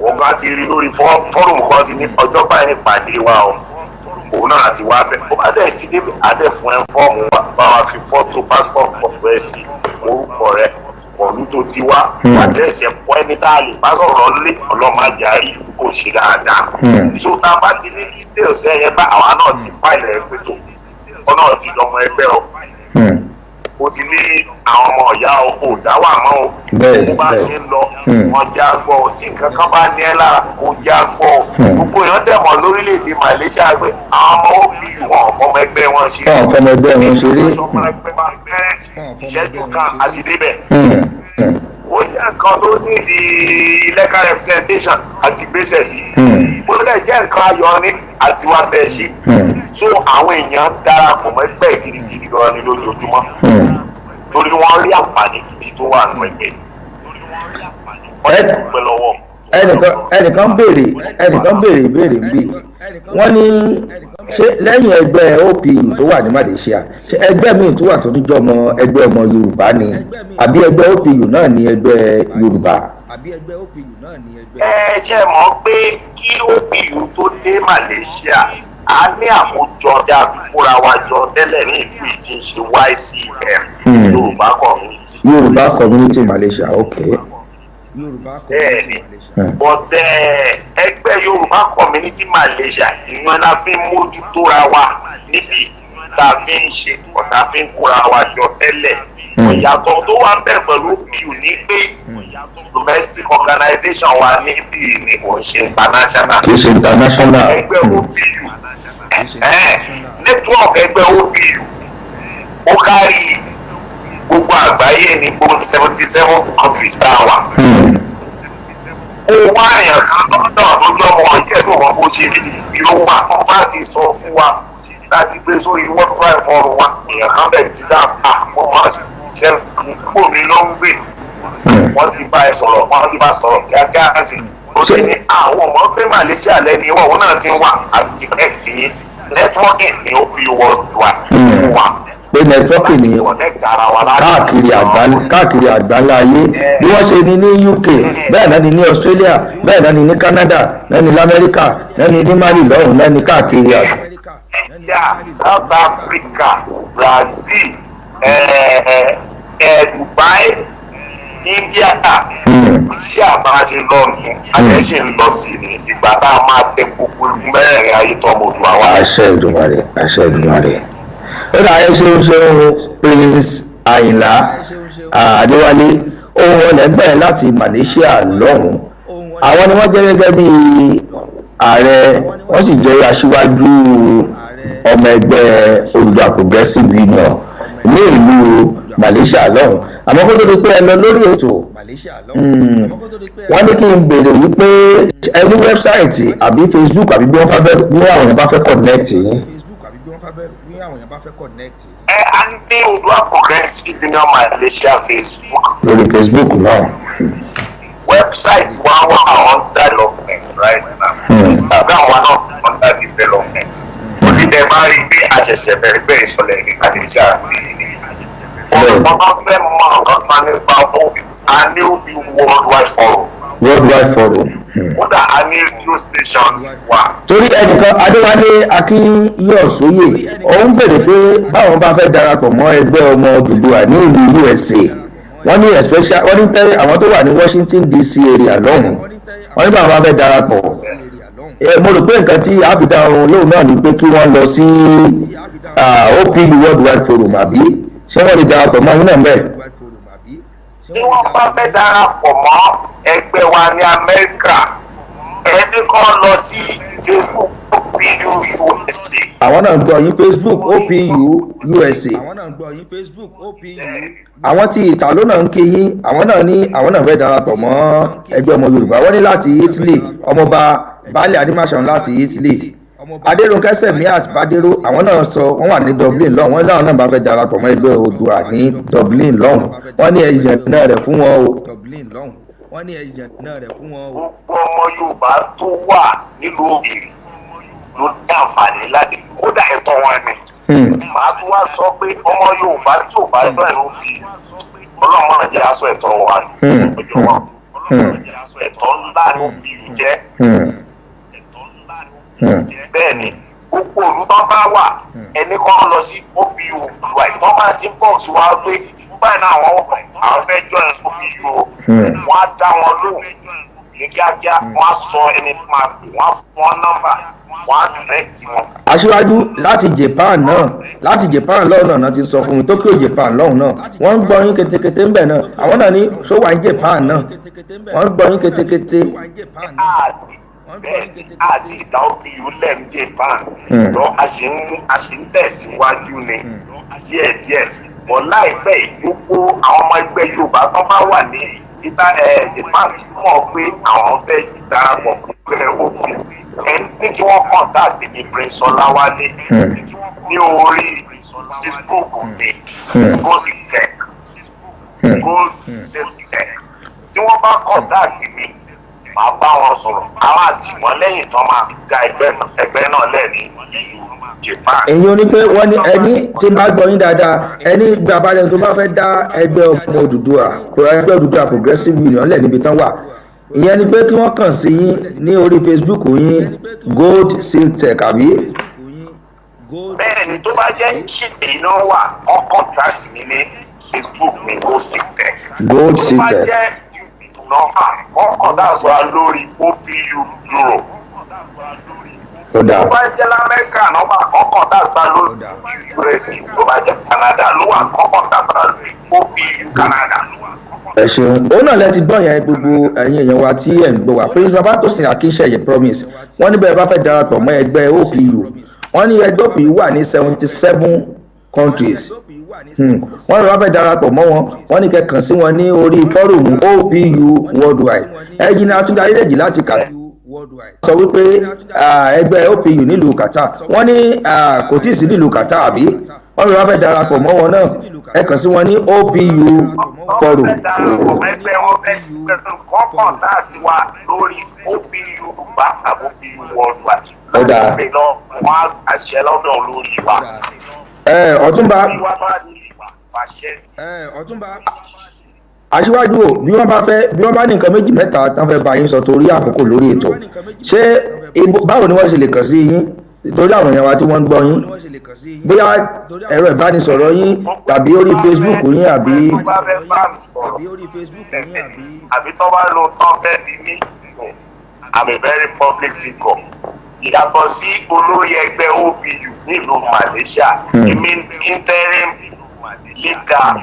òun kan ti rí lórí fọ́rọ̀mù kan ti ní ọjọ́ báyìí ní pàdé wa o, òun náà ti wá bẹ̀. Ó bá dẹ̀ ti dé, á dẹ̀ fún ẹ fọ́ọ̀mù wa, bá wa fi fọ́tò passport pọ̀pọ̀ ẹ sí, orúkọ rẹ, pọ̀lú tó ti wá, àdírẹ́sì ẹ̀kọ́, ẹni tá a lè bá sọ̀rọ̀ lé ọlọ́màjàrí kò ṣe dáadáa. So tá a bá ti ní details ẹ̀yẹ bá àwa náà ti fáìlì ẹ̀ pé tó ọ náà ti dọmọ ẹgbẹ́ o, o ti ní àwọn ọmọ ìyá o, kò dá wà mọ́ o. Bó bá ṣe ń lọ, wọ́n já gbọ́ ọ. Tí nǹkan kan bá ní ẹ lára, kò já gbọ́ ọ. Gbogbo èèyàn dẹ̀ mọ̀ lórílẹ̀‐èdè Malaysia pé àwọn ọmọ OPU, wọn ò fọmọ ẹgbẹ́ wọn ṣe. Wọn ò fọmọ ẹgbẹ́ wọn ṣeré. Ìṣẹ́jú kan àti débẹ̀. Ó jẹ́ nǹkan tó ní di legal representation àti gbèsè sí. Ó lè jẹ́ nǹkan ayọ̀ ní àti wá bẹ́ẹ̀ ṣe. So àwọn èèyàn darapọ̀ mọ́ ẹgbẹ́ gidigidi gan ni lójoojúmọ́, torí wọ́n rí àǹfààní gidi tó wà nínú ẹgbẹ́. Wọ́n ti dúpẹ́ lọ́wọ́. Ẹnìkan béèrè ìbéèrè ń bì. Wọ́n ní ṣé lẹ́yìn ẹgbẹ́ OPU tó wà ní Malaysia, ṣé ẹgbẹ́ míì tó wà tó tún jọ ọmọ ẹgbẹ́ ọmọ Yorùbá ni, àbí ẹgbẹ́ OPU náà ní ẹgbẹ́ Yorùbá? Ẹ ṣe mọ̀ pé kí OPU tó dé Malaysia, a ní àkójọ tí a fi kóra wa jọ tẹ́lẹ̀ ní ìlú yìí tí ń ṣe YCM, Yorùbá Community. Yorùbá Community Malaysia, ok. Bẹ́ẹ̀ni, but ẹgbẹ́ Yorùbá Community Malaysia, ìyẹn la fi ń mójútóra wa níbi tá a fi ń ṣe, tá a fi ń kóra wa jọ tẹ́lẹ̀. Ìyàtọ̀ tó wà ń bẹ̀ pẹ̀lú OPU ní pé domestic organization wa níbí ni, kò ṣe international. Kì í ṣe international. Ẹgbẹ́ OPU, network ẹgbẹ́ OPU, ó kárí gbogbo àgbáyé ní gbogbo 77 countries tá a wà. Ó wá èèyàn kan lọ́dọ̀ tó jọmọ ọ̀yẹ́ tó wọ́n bó ṣe rí yóò wà, wọ́n bá ti sọ fún wa. Láti gbé sórí worldwide forum wa, èèyàn kan bẹ̀ ti dá àwọn ọmọ ṣe kó mi ló ń gbé. Wọ́n ti bá ẹ sọ̀rọ̀, wọ́n ti bá sọ̀rọ̀ kíákíá sí. Ó ti ní àwọn ọmọ pé Malaysia lẹ́ni wọ́n, òun náà ti ń wà àti connect networking ní OPU worldwide fún wa. Pé networking ni connect ara wa láti káàkiri àgbáńlá ayé, bí wọ́n ṣe ní ní UK, bẹ́ẹ̀ náà ni ní Australia, bẹ́ẹ̀ náà ni ní Canada, náà ni lamẹ́ríkà, náà ni ní Mali lọ́hùn, náà ni káàkiri àgbà. India, South Africa, Brazil, Dubai, India, iṣẹ́ àbáṣe lọ nù, àjẹ́ ṣe ń lọ sí ní ìgbà tá a máa tẹ gbogbo igun mẹ́rẹ̀ẹ̀rin ayé tó ọmọ Oòduà wa. Àṣẹ Èdùmàrè, àṣẹ Èdùmàrè. Ó dà, ẹ ṣeun ṣeun, Prince Àyìnlá Adéwálé. Ohun ọlẹ́gbẹ̀rẹ̀ láti Malaysia lọ́hùn, àwọn ni wọ́n jẹ́ gẹ́gẹ́ bí ààrẹ, wọ́n sì jẹ́ aṣíwájú ọmọ ẹgbẹ́ Oòduà Progressive Union ní ìlú Malaysia lọ́hùn. Àmọ́ kó tó di pé ẹ lọ lórí ètò, wọ́n ní kí n béèrè wípé ẹ ní website àbí Facebook àbí bí wọ́n bá fẹ́, bí àwọn èèyàn bá fẹ́ connect yín. Ẹ a ní Oòduà Progressive Union Malaysia Facebook. Lórí Facebook náà. Website wa wà under development right now. Instagram wa náà under development. Onídẹ̀ máa rí pé a ṣẹ̀ṣẹ̀ bẹ̀rẹ̀ bẹ̀rẹ̀ sọlẹ̀ ní Malaysia. Wọ́n fẹ́ mọ nǹkan kan nípa a ní OPU Worldwide Forum. Worldwide Forum. Kódà a ní radio stations wa. Torí ẹnìkan, Adéwálé Akínyọ̀sóyè, òun béèrè pé báwọn bá fẹ́ darapọ̀ mọ́ ẹgbẹ́ ọmọ Odùduwà ní ìlú USA, wọ́n ní especially wọ́n ní tẹ́lẹ̀ àwọn tó wà ní Washington DC area lọ́hùn, wọ́n ní báwọn bá fẹ́ darapọ̀. Mo rò pé nǹkan tí a fi dá ohun lóhùn náà ni pé kí wọ́n lọ sí OPU Worldwide Forum, àbí ṣé wọ́n lè darapọ̀ mọ́ yín náà bẹ́ẹ̀? Tí wọ́n bá fẹ́ darapọ̀ mọ́ ẹgbẹ́ wa ní Amẹ́ríkà, ẹni kan lọ sí Facebook OPU USA. Àwọn náà gbọ́ yín, Facebook OPU USA. Àwọn tí Ìtàló náà ń kí yín, àwọn náà ní àwọn náà fẹ́ darapọ̀ mọ́ ẹgbẹ́ ọmọ Yorùbá. Wọ́n ní láti Italy, ọmọọba Baálé Adémáṣan láti Italy, Adérónkẹ́ Sẹ̀míàt Bádéró, àwọn náà sọ wọ́n wà ní Dublin lọ́hùn. Wọ́n láwọn náà bá fẹ́ darapọ̀ mọ́ ẹgbẹ́ Oòduà ní Dublin lọ́hùn, wọ́n ní ẹ̀yàn náà rẹ̀ fún wọn o. Gbogbo ọmọ Yorùbá tó wà nílùú òkèèrè ló ní àǹfààní láti, kódà ẹ̀tọ́ wọn ni. Màá tún wá sọ pé ọmọ Yorùbá tí ò bá gbọ́ ẹ̀rọ bí ọlọ́mọ jẹ́ aṣọ ẹ̀tọ́ wa ni ọjọ́ wa, ẹ̀tọ́ ńlá ló bí i jẹ́. Bẹ́ẹ̀ ni, gbogbo òlu tó bá wà, ẹni kan lọ sí OPU Oòduà, tó bá ti box wa pé báyìí náà àwọn fẹ́ join OPU o, wọ́n á dá wọn lóhùn ní kíákíá, wọ́n á sọ ẹni tó máa pè wọ́n, á fún wọn nọ́mbà, wọ́n á direct wọn. Aṣíwájú láti Japan náà, láti Japan lọ́hùn náà ti sọ fún mi, Tokyo, Japan lọ́hùn náà, wọ́n ń gbọ́ yín ketekete ń bẹ̀ náà. Àwọn náà ní ṣó wà ní Japan náà, wọ́n ń gbọ́ yín ketekete. Bẹ́ẹ̀ àti ìdá OPU lẹ́m Japan lọ, a ṣì ń tẹ̀síwájú ni díẹ̀díẹ̀ bọ̀. Láìpẹ́ yìí, gbogbo àwọn ọmọ ẹgbẹ́ Yorùbá tó bá wà ní ìta Japan mọ̀ pé àwọn fẹ́ darapọ̀ pẹ̀lú OPU, ẹni ní kí wọ́n contact ní Prince Ọláwálé ní orí Facebook mi, Gold Tech, Gold Tech. Tí wọ́n bá contact mi, màá bá wọn sọ̀rọ̀, àwọn àti wọn lẹ́yìn tó máa da ẹgbẹ́ náà lẹ́ni ìlú Japan. Èyí ò ní pé wọ́n ní ẹni tí ń bá gbọ́ yín dáadáa, ẹni gba abalẹ̀ tó bá fẹ́ dá ẹgbẹ́ ọmọ Odùduwà, ẹgbẹ́ Odùduwà Progressive Union lẹ̀ níbi tán wà, ìyẹn ni pé kí wọ́n kàn sí yín ní orí Facebook yín, Gold Seal Tech, àbí? Bẹ́ẹ̀ ni, tó bá jẹ́ ṣe iná wà, wọ́n contact mi ní Facebook mi, Gold Seal Tech. Gold Tó Seal bá Tech. jẹ́ YouTube náà, wọ́n contact wa lórí OPU Europe. Ó dáa. Tó bá jẹ́ lamẹ́ríkà náà wà, wọ́n contact wa lórí USA. Tó bá jẹ́ Canada ló wà, wọ́n contact wa lórí OPU Canada. Ẹ ṣeun, òun náà lẹ ti gbọ́ yẹn. Gbogbo ẹ̀yin èèyàn wa tí ẹ̀ ń gbọ́ wa, Prince Babatosin Akínṣẹ́yẹ Promise, wọ́n níbẹ̀ bá fẹ́ darapọ̀ mọ́ ẹgbẹ́ OPU, wọ́n ní ẹgbẹ́ OPU wà ní 77 countries. Wọ́n ní wọ́n fẹ́ darapọ̀ mọ́ wọn, wọ́n ní kẹ́ kàn sí wọn ní orí forum OPU Worldwide. Ẹ̀jìnà Àtúndé Ayédèjì láti kà. Sọ wípé ẹgbẹ́ OPU nílùú Qatar, wọ́n ní kò tí ì sí nílùú Qatar, àbí wọ́n fi wá fẹ́ darapọ̀ mọ́ wọn náà, ẹ kàn sí wọn ní OPU forum. Wọ́n fẹ́ darapọ̀ mẹ́gbẹ́, wọn fẹ́ kọ́kàn láti wà lórí OPU Yorùbá àbí OPU Worldwide. Ó dáa. Láti lọ wọn á àṣẹ lọ́dọ̀ olórí wa. Ẹ ọ̀túnba. Olórí wa bá ní pàṣẹ sí. Aṣíwájú o, bí wọ́n bá fẹ́, bí wọ́n bá ní nǹkan méjì mẹ́ta tán fẹ́ bá yín sọ torí àkókò lórí ètò, ṣé báwo ni wọ́n ṣe lè kàn sí yín, torí àwọn èèyàn wa tí wọ́n ń gbọ́ yín, bóyá ẹ̀rọ ìbánisọ̀rọ̀ yín tàbí orí Facebook yín àbí? Tó bá fẹ́ bá mi sọ̀rọ̀ àbí tó bá lo tán fẹ́ bí mi tó, I'm a very public figure. Ìyàtọ̀ sí olórí ẹgbẹ́ OPU nílùú Malaysia, èmi interim leader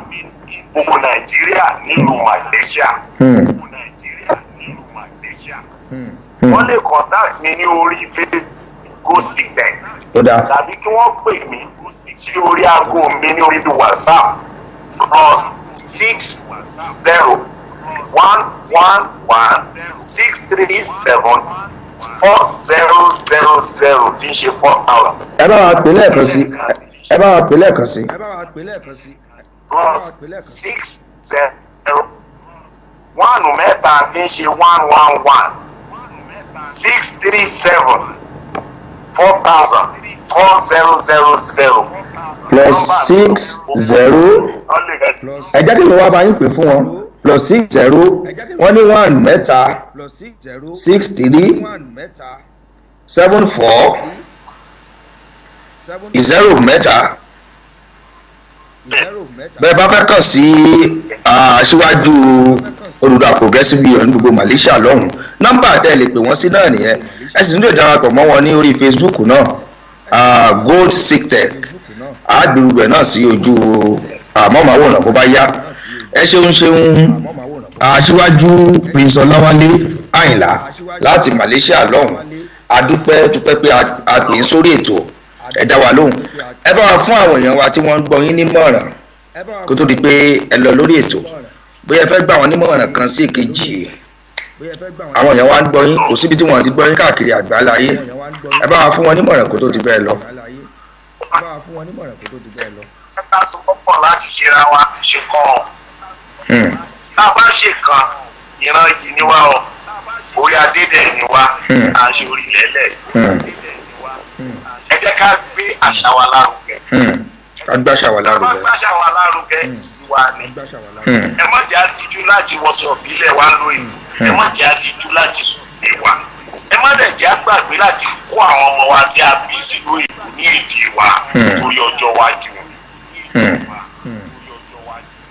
gbogbo Nàìjíríà nílùú Malaysia. Wọ́n lè contact mi ní orí Facebook Gositech Ó dáa. tàbí kí wọ́n pè mí sí orí aago mi ní orí WhatsApp, +60 111 637 4000, tí ń ṣe 4000. Ẹ bá wa pè lẹ́ẹ̀kan sí, ẹ bá wa pè lẹ́ẹ̀kan sí. +60 1 3 tí ń ṣe 111 637 4000 4000. +60, ẹ jẹ́ kí mi wá bá yín pè fún wọn. +60, wọ́n ní 1 3 6 3 7 4 0 3. Bẹ́ẹ̀ bá fẹ́ kàn sí aṣíwájú Odùduwà Progressive Union ní gbogbo Malaysia lọ́hùn, nọ́mbà tẹ́ ẹ lè pè wọ́n sí náà nìyẹn. Ẹ sì nílò darapọ̀ mọ́ wọn ní orí Facebook náà, Gold Sictech. Àgbèrúgbẹ̀ náà sí ojú àmọ́màwòrán bó bá yá. Ẹ ṣeun ṣeun, aṣíwájú Prince Ọláwálé Àyìnlá láti Malaysia lọ́hùn. Adúpẹ́ dúpẹ́ pé a pè é sórí ètò, ẹ dá wa lóhùn. Ẹ bá wa fún àwọn èèyàn wa tí wọ́n ń gbọ́ yín nímọ̀ràn kó tó di pé ẹ lọ lórí ètò, bóyá ẹ fẹ́ gbà wọ́n nímọ̀ràn kan sí èkejì. Àwọn èèyàn wa ń gbọ́ yín, kò síbi tí wọ́n ti gbọ́ yín káàkiri àgbáláyé. Ẹ bá wa fún wọn nímọ̀ràn kó tó di bẹ́ẹ̀ lọ. Ṣé ká sọ pọ̀ láti ṣera wa ṣe kọ́ ọ? Tá a bá ṣe kan, ìran yìí ni wá o, orí adé dẹ̀ ni wá, à ń ṣe orí lẹ́lẹ̀. Ẹ jẹ́ ká gbé àṣà wa lárugẹ. Ká gbàṣà wa Tá a bá lárugẹ. gbàṣà wa lárugẹ, ìwà ni. Ẹ má jẹ́ àtijú láti wọṣọ ìbílẹ̀ wa lóye. Ẹ má jẹ́ àtijú láti sùn lé wa. Ẹ má dẹ̀ jẹ́ àgbàgbé láti kó àwọn ọmọ wa tí a bí sílùú ìlú ní èdè wa torí ọjọ́ iwájú.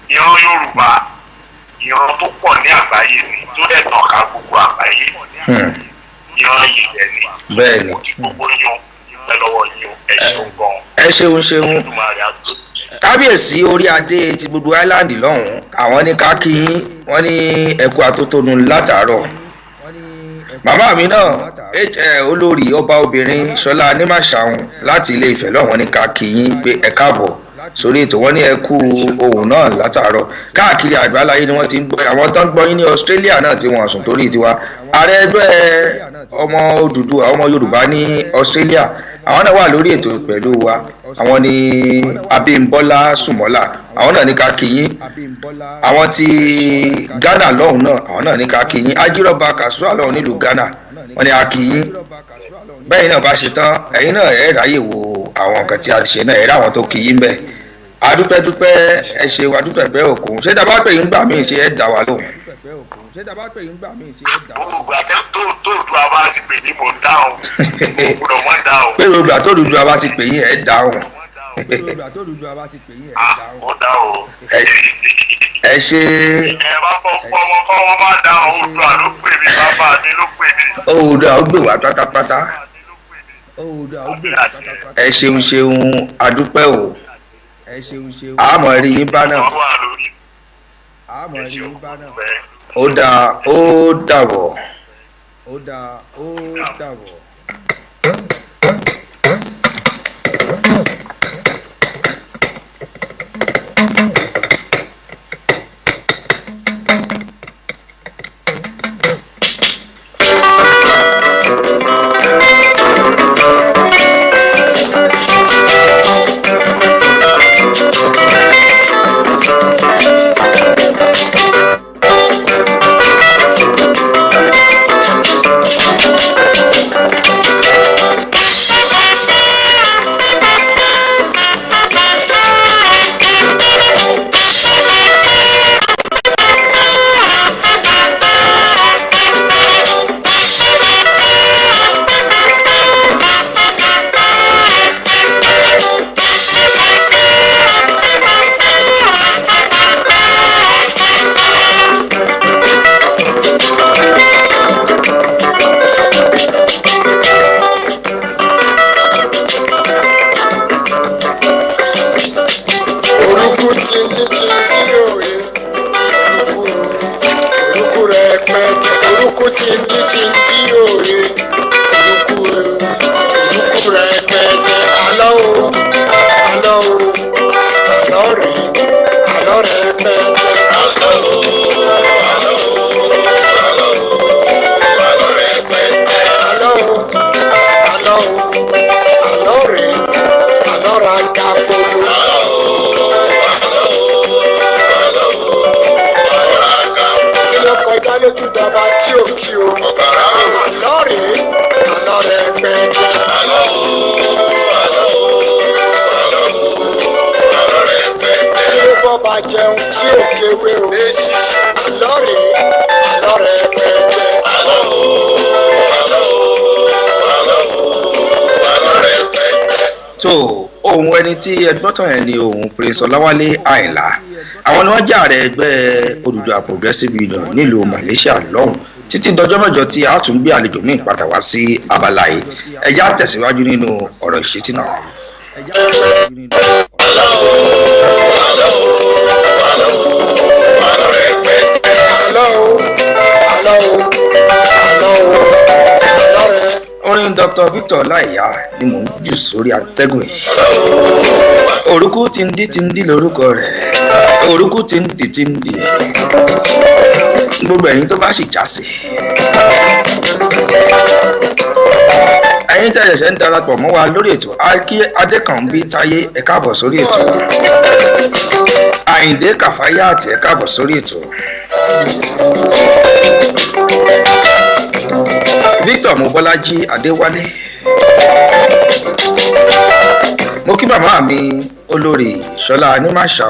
Ìran Yorùbá, ìran tó pọ̀ ní àgbáyé ni, tó dẹ̀ tàn ká gbogbo àgbáyé. Ìran yìí dẹ̀ ni. Bẹ́ẹ̀ ni. Mo kí gbogbo yín o, dúpẹ́ lọ́wọ́ yín o, ẹ ṣeun gan. Ẹ ṣeun ṣeun. Olódùmarè á tó tì í. Kábíyèsí orí adé ti gbogbo island lọ́hùn-ún, àwọn ní ká kí yín, wọ́n ní ẹ̀kú atótónu látàárọ̀. Màmá mi náà, olórí ọba obìnrin Ṣọlá Anímàṣàhùn láti Ilé Ifẹ̀ lọ́hùn, ní ká kí yín pé ẹ káàbọ̀ sórí ètò. Wọ́n ní ẹ kú ohùn náà látàárọ̀. Káàkiri àgbáláyé ni wọ́n ti ń gbọ́, àwọn tó ń gbọ́ yín ní Australia náà tí wọ́n sùn torí tiwa. Ààrẹ ẹgbẹ́ ọmọ Odùduwà, ọmọ Yorùbá ní Australia, àwọn náà wà lórí ètò pẹ̀lú wa. Àwọn ní Abímbọ́lá Sùmọ́lá, àwọn náà ní ká kí yín. Àwọn ti Ghana lọ́hùn náà, àwọn náà ní ká kí yín. Ajírọ́ba Kàṣúà lọ́hùn nílùú Ghana, wọ́n ní a kí yín. Bẹ́ẹ̀ náà bá ṣe tán, ẹ̀yin náà ẹ̀ ráyè wo àwọn nǹkan tí a ṣe náà, ẹ̀ rí àwọn tó kí yín bẹ́ẹ̀. Adúpẹ́dúpẹ́, ẹ ṣeun, adúpẹ́ bẹ́ẹ̀ òkun. Ṣé tá a bá pè yín gbà míì, ṣe ẹ dá wa lóhùn? Gbogbo àtẹ tó du àbá ti pè ní mò ń dáhùn, mo gbọ́dọ̀ mọ́ dáhùn. Pé gbogbo àtó dúdú a bá ti pè yín, ẹ dáhùn? Ah, mo dáhùn. Ẹ ṣe. Ẹ bá bọ́ ọmọ kọ́ wọn bá dáhùn, Oòduà ló pè mí, bàbá mi ló pè mí. Oòduà ó gbè wá pátápátá. Ẹ ṣeun ṣeun, adúpẹ́ o, àmọ́ rí yín bá náà. Wọ́n wà lórí. Ẹ ṣeun, bẹ́ẹ̀. Ó dáa, ó dàbọ̀. Ó dáa, ó dàbọ̀. Àlọ́ ra gàfolo. Kí ló kọjá lójú dọba tí ò kí o? Àlọ́ rèé, àlọ́ rẹpẹtẹ. Kí ló bọ́ba jẹun tí ò kéwé o? Àlọ́ rèé, àlọ́ rẹpẹtẹ. Tó ohun ẹni tí ẹgbọ́n tán yẹn ni ohun Prince Ọláwálé Àyìnlá. Àwọn ni wọ́n jẹ́ ààrẹ ẹgbẹ́ Odùduwà Progressive Union nílùú Malaysia lọ́hùn. Títí dọjọ́ mẹ́jọ tí a tún gbé àlejò míì padà wá sí abala yìí, ẹ já tẹ̀síwájú nínú ọ̀rọ̀ ìṣítí náà. Àlọ́ o, àlọ́ o, àlọ́ o, àlọ́ rẹ. Orin Dr. Victor Ọláìyá ni mò ń jù sórí atẹ́gùn yìí. Òrùkú ti ń dí ti ń dí lórúkọ rẹ̀. Òrùkú ti ń dì ti ń dì. Gbogbo ẹ̀yin tó bá sì já sí. Ẹ̀yin tẹ́ ṣẹ̀ṣẹ̀ ń darapọ̀ mọ́ wa lórí ètò, Akí Adékànbí Táyé, ẹ káàbọ̀ sórí ètò. Àyìndé Kàfáyàtì, ẹ káàbọ̀ sórí ètò. Victor Mobọ́lájí Adéwálé. Mo kí màmá mi olórí Ṣọlá Anímàṣà.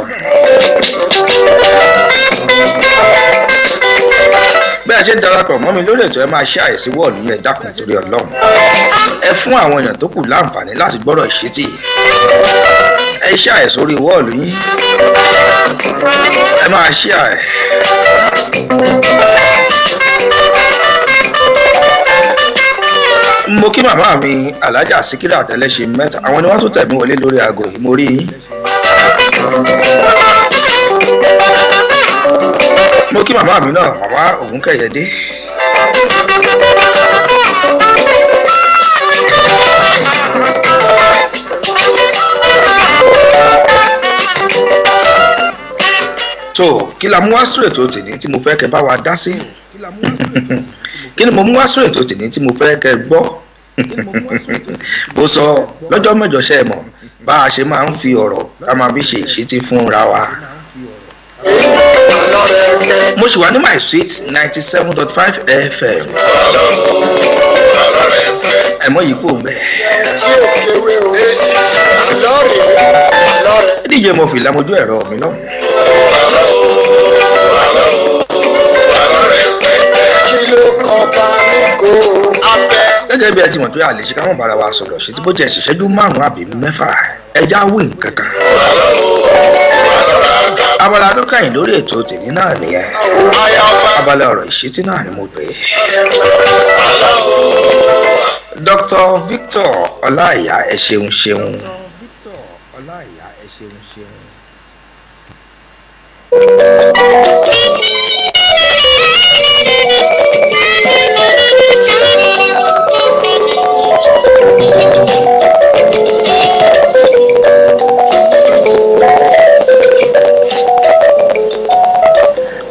Bí a ṣe ń darapọ̀ mọ́ mi lórí ètò, ẹ máa ṣe àìsí wọ́ọ̀lù yẹn, dákun torí Ọlọ́run. Ẹ fún àwọn èèyàn tó kù láǹfààní láti gbọ́rọ̀ ìṣítí. Ẹ ṣe àìsí orí wọ́ọ̀lù yín. Ẹ máa ṣe àì. Mo kí màmá mi Alájà Síkírà Àtẹlẹṣe mẹ́ta, àwọn ni wọ́n tún tẹ̀mí wọlé lórí aago yìí, mo rí yín. Mo kí màmá mi náà, màmá Ògúnkẹ̀yẹdé. Tó kí la mú wá sórí ètò tèmi tí mo fẹ́ kẹ́ bá wa dá sí? Kí ni mo mú wá sórí ètò tèmi tí mo fẹ́ kẹ́ gbọ́? Mo sọ lọ́jọ́ mẹ́jọ, ṣe é mọ̀ bá a ṣe máa ń fi ọ̀rọ̀ ká máa fi ṣe ìṣítí fúnra wa. Àlọ́ rẹpẹtẹ. Mo sì wà ní my sweet 97.5 FM. Ẹ̀mọ́ yìí kò ń bẹ̀. Tí ò kéwé o. Àlọ́ rèé, àlọ́ rẹ. Díje mo fi lámojú ẹ̀rọ mi lọ́hùn. Kí ló kan bá mi kó o? Abẹ́. Gẹ́gẹ́ bí ẹ ti mọ̀ pé a lè ṣe ká mọ̀ bára wa sọ̀rọ̀ ṣe tí bó jẹ́ ìṣẹ́jú 5 àbí 6, ẹja wí nǹkan kan. Abala tó kẹ́yìn lórí ètò tèmi náà nìyẹn. Abala ọ̀rọ̀ ìṣítí náà ni mo pè é. Dr. Victor Ọláìyá, ẹ ṣeun ṣeun.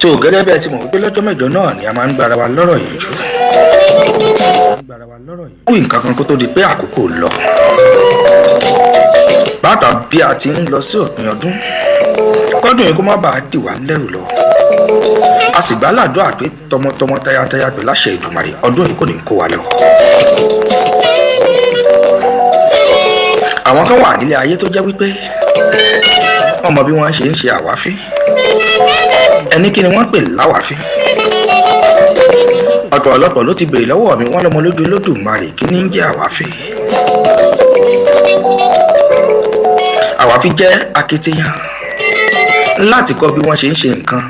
Tó gẹ́gẹ́ bí ẹ ti mọ̀ wípé lọ́jọ́ mẹ́jọ náà ni a máa ń gbára wa lọ́rọ̀ yìí jù. Wí nǹkan kan kó tó di pé àkókò lọ. Pàápàá bí a ti ń lọ sí òpin ọdún, kọ́dún yìí kó má bàa dì wá lẹ́rù lọ. A sì gbà ládùúrà pé tọmọtọmọ tayátayá pẹ̀lú àṣẹ Èdùmàrè, ọdún yìí kò ní kó wa lọ. Àwọn kan wà nílé ayé tó jẹ́ wípé wọ́n mọ bí wọ́n ṣe ń ṣe àwáfí. Ẹni kí ni wọ́n pè láwàfí? Ọ̀pọ̀ ọ̀lọ́pọ̀ ló ti béèrè lọ́wọ́ mi, wọ́n lọ́mọ lójú Olódùmarè, kí ni ń jẹ́ àwáfí? Àwáfí jẹ́ akitiyan láti kọ́ bí wọ́n ṣe ń ṣe nǹkan,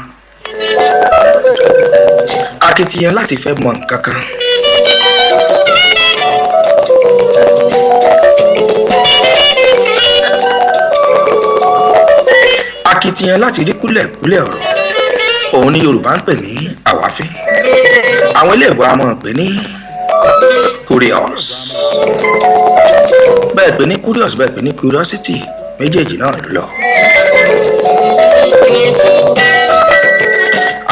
akitiyan láti fẹ́ mọ nǹkan kan. Akitiyan láti rí kúlẹ̀kúlẹ̀ ọ̀rọ̀, òun ni Yorùbá ń pè ní àwáfí. Àwọn iléèwé a máa pè ní curious. Bẹ́ẹ̀ pè ní curious, bẹ́ẹ̀ pè ní curiosity, méjèèjì náà ló lọ.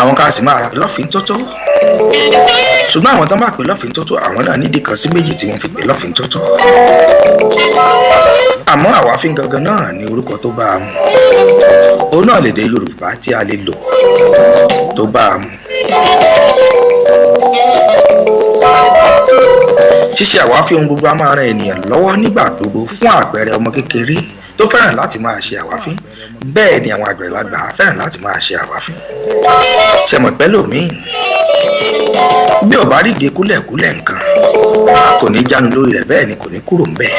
Àwọn kan sì máa lọ́fín tótó, ṣùgbọ́n àwọn tó ń bá pè lọ́fín tótó, àwọn náà nídìí kan sí méjì tí wọ́n fi pè lọ́fín tótó. Àmọ́ Àmọ́ àwáfín gangan náà ni orúkọ tó bá a mu. Òun náà lèdè Yorùbá tí a lè lò tó bá a mu. Ṣíṣe àwáfín ohun gbogbo a máa ran ènìyàn lọ́wọ́ nígbà gbogbo. Fún àpẹẹrẹ, ọmọ kékeré tó fẹ́ràn láti máa ṣe àwáfín, bẹ́ẹ̀ ni àwọn àgbàlagbà fẹ́ràn láti máa ṣe àwáfín. Ṣẹmọ̀ pẹ́lú mi, bí ò bá rí ìdí kúlẹ̀kúlẹ̀ nǹkan, kò ní jánu lórí rẹ̀, bẹ́ẹ̀ ni kò ní kúrò ńbẹ̀.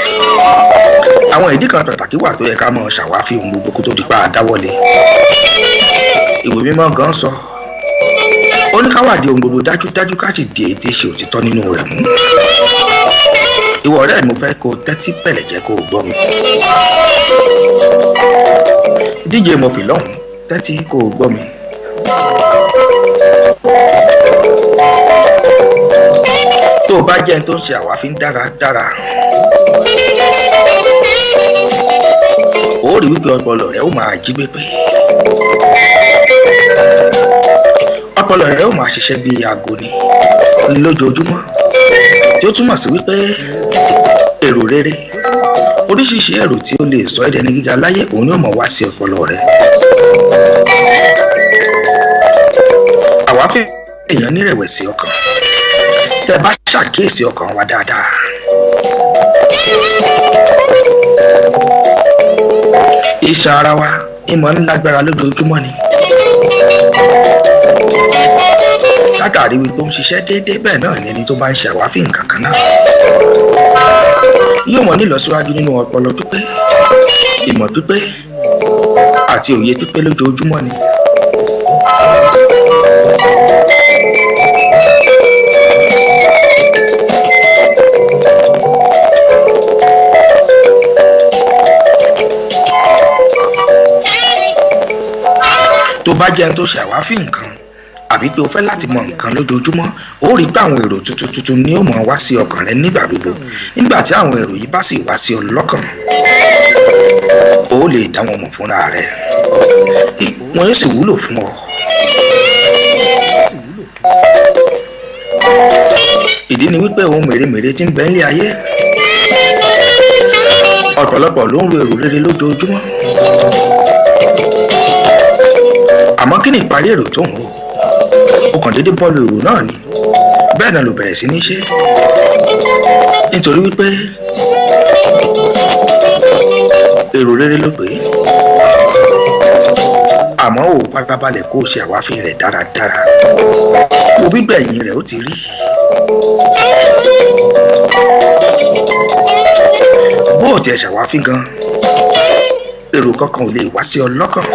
Àwọn ìdí kan pàtàkì wà tó yẹ ká máa ṣàwáfín ohun gbogbo kó tó di pa àdáwọ́lé. Ìwé mímọ́ gan sọ, ó ní ká wádìí ohun gbogbo dájúdájú, ká sì di èyí tí ṣe òtítọ́ nínú rẹ̀ mú. Ìwọ ọ̀rẹ́ mi, mo fẹ́ kó o tẹ́tí pẹ̀lẹ́ jẹ́ kó o gbọ́ mi. DJ Murphy lọ́hùn, tẹ́tí kó o gbọ́ mi. Tó o bá jẹ́ ẹni tó ń ṣe àwáfín dáradára, ó rí wípé ọpọlọ rẹ ó máa jí pépé, ọpọlọ rẹ ó máa ṣiṣẹ́ bí aago ni lójoojúmọ́, tí ó túmọ̀ sí wípé èrò rere, oríṣiríṣi èrò tí ó lè sọ ẹ́ dẹni gíga láyé, òun ni ó mọ̀ wá sí ọpọlọ rẹ. Àwáfín èèyàn nírẹ̀wẹ̀sì ọkàn. Tẹ́ bá ṣàkíyèsí ọkàn wa dáadáa, iṣan ara wa ìmọ̀ ń lágbára lójoojúmọ́ ni, látàrí wípé ó ń ṣiṣẹ́ déédéé. Bẹ́ẹ̀ náà ni ẹni tó bá ń ṣe àwáfín nǹkan kan náà yóò mọ̀ nílọsíwájú nínú ọpọlọ pípé, ìmọ̀ pípé àti òye pípé lójoojúmọ́ ni. Tó bá jẹ́ ẹni tó ṣe àwáfín nǹkan, àbí pé o fẹ́ láti mọ nǹkan lójoojúmọ́, ó rí pé àwọn èrò tuntun tuntun ni ó mọ̀ wá sí ọkàn rẹ nígbà gbogbo. Nígbà tí àwọn èrò yìí bá sì wá sí ọ lọ́kàn, ó lè dá wọn mọ̀ fúnra rẹ, wọn yóò sì wúlò fún ọ. Ìdí ni wípé ohun mèremère tí ń bẹ nílé ayé, ọ̀pọ̀lọpọ̀ ló ń ro èrò rere lójoojúmọ́. Àmọ́ kí ni ìparí èrò tó ń rò? Ó kàn déédéé bọ́ọ̀lù èrò náà ni, bẹ́ẹ̀ náà ló bẹ̀rẹ̀ sí ní ṣe, nítorí wípé èrò rere ló pè é, àmọ́ ò farabalẹ̀ kó o ṣe àwáfín rẹ̀ dáradára, wo gbígbẹ̀yìn rẹ̀ ó ti rí. Bó o tiẹ̀ ṣàwáfín gan, èrò kankan ò lè wá sí ọ lọ́kàn.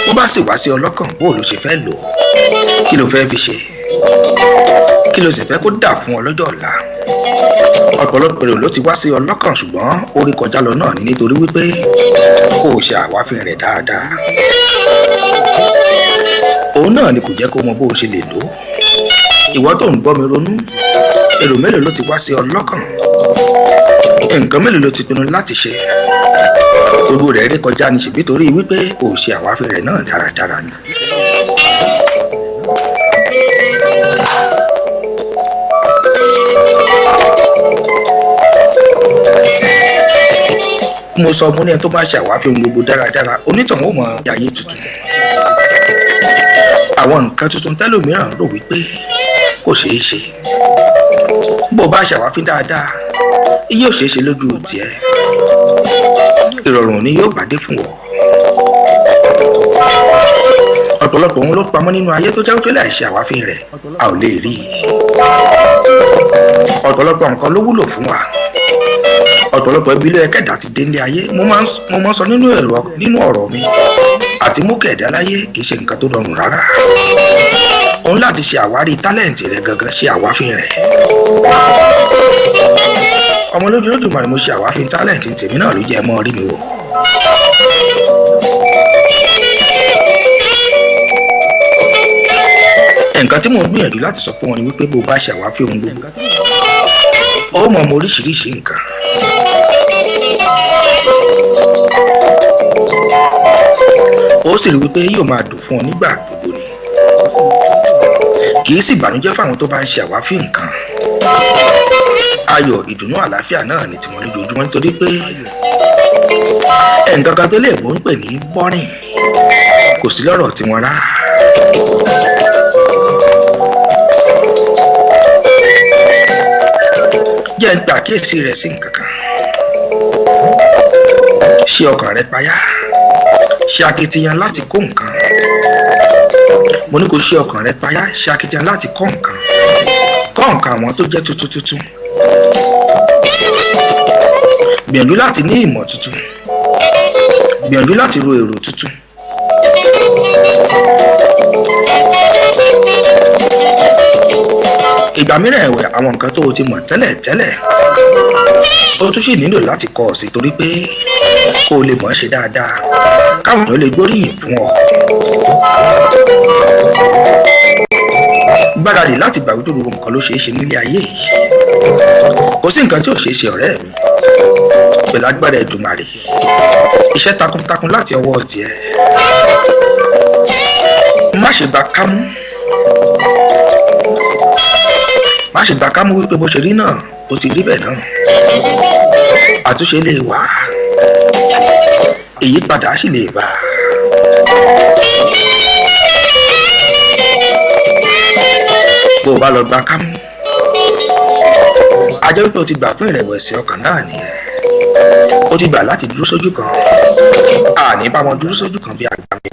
Bó bá sì wá sí ọ lọ́kàn, bó o ló ṣe fẹ́ lò ó? Kí ló fẹ́ fi ṣe? Kí ló sì fẹ́ kó dà fún ọ lọ́jọ́ ọ̀la? Ọ̀pọ̀lọpọ̀ èrò ló ti wá sí ọ lọ́kàn, ṣùgbọ́n ó rí kọjá lọ náà ní, nítorí wípé kò ṣe àwáfín rẹ̀ dáadáa. Òun náà ni kò jẹ́ kó mọ bó o ṣe lè lò ó. Ìwọ tó ń gbọ́ mi, ronú: èrò mélòó ló ti wá sí ọ lọ́kàn? Nǹkan mélòó ló ti pinnu láti ṣe? Gbogbo rẹ̀ rí kọjá ní, ṣèbí torí wípé kò ṣe àwáfín rẹ̀ náà dáradára ni. Mo sọ, mo ní ẹni tó bá ṣe àwáfín ohun gbogbo dáradára, onítọ̀hún ó mọ ayé tuntun, àwọn nǹkan tuntun tẹ́lòmíràn rò wípé kò ṣeé ṣe. Bó o bá ṣàwáfín dáadáa, yóò ṣeé ṣe lójú tiẹ̀, ìrọ̀rùn ni yóò pàdé fún ọ. Ọ̀pọ̀lọpọ̀ ohun ló pamọ́ nínú ayé tó jẹ́ wípé láì ṣe àwáfín rẹ̀, a ò lè rí i. Ọ̀pọ̀lọpọ̀ nǹkan ló wúlò fún wa. Ọ̀pọ̀lọpọ̀ ibi ilé ẹ̀kẹ́dà ti dé ní ayé. Mo máa ń sọ nínú ẹ̀rọ nínú ọ̀rọ̀ mi, àti mú kẹ̀dá láyé kì í ṣe nǹkan tó rọrùn rárá. Òun láti ṣe àwárí tálẹ̀ǹtì rẹ gangan, ṣe àwáfín rẹ̀. Ọmọ lójú lójúmọ́ ni mo ṣe àwáfín tálẹ̀ǹtì tèmi náà, ló jẹ́ mọ́ rí mi wò. Nǹkan tí mò ń gbìyànjú láti sọ fún wọn ni wípé bó o bá ṣe àwáfín ohun gbogbo, ó mọ̀ ọmọ oríṣiríṣi nǹkan. Ó sì rí wípé yóò máa dùn fún ọ nígbà gbogbo ni, kì í sì bànújẹ́ fáwọn tó bá ń ṣe àwáfín nǹkan. Ayọ̀, ìdùnnú, àlàáfíà náà ní tiwọn lójoojúmọ́, nítorí pé ẹnìkan kan tó lè bó ń pè ní bọ́rìn kò sí lọ́rọ̀ tiwọn rárá. Jẹ́ ń pe àkíyèsí rẹ̀ sí nǹkan kan. Ṣe ọkàn rẹ payá, ṣe akitiyan láti kó nǹkan. Mo ní kó ṣe ọkàn rẹ payá, ṣe akitiyan láti kọ́ nǹkan, kọ́ nǹkan àwọn tó jẹ́ tuntun tuntun. Gbìyànjú láti ní ìmọ̀ tuntun, gbìyànjú láti ro èrò tuntun. Ìgbà mìíràn ẹ̀wẹ̀, àwọn nǹkan tó o ti mọ̀ tẹ́lẹ̀ tẹ́lẹ̀, o tún sì nílò láti kọ́ ọ sí, torí pé kó o lè mọ̀ ọ́ ṣe dáadáa, káwọn èèyàn lè gbóríyìn fún ọ. Gbáradì láti gbà wípé gbogbo nǹkan ló ṣeé ṣe nílé ayé yìí. Kò sí nǹkan tí ò ṣeé ṣe, ọ̀rẹ́ mi, pẹ̀lú agbára Èdùmàrè, iṣẹ́ takuntakun láti ọwọ́ tiẹ̀. Má ṣe gba kámú, má ṣe gba kámú wípé bó ṣe rí náà ó ti rí bẹ́ẹ̀ náà. Àtúnṣe lè wà, ìyípadà sì lè bá a. Bó o bá lọ gba kámú, a jẹ́ wípé o ti gbà fún ìrẹ̀wẹ̀sì ọkàn náà nìyẹn. O ti gbà láti dúró sójú kan. Àní bá wọn dúró sójú kan bí àgbà mi.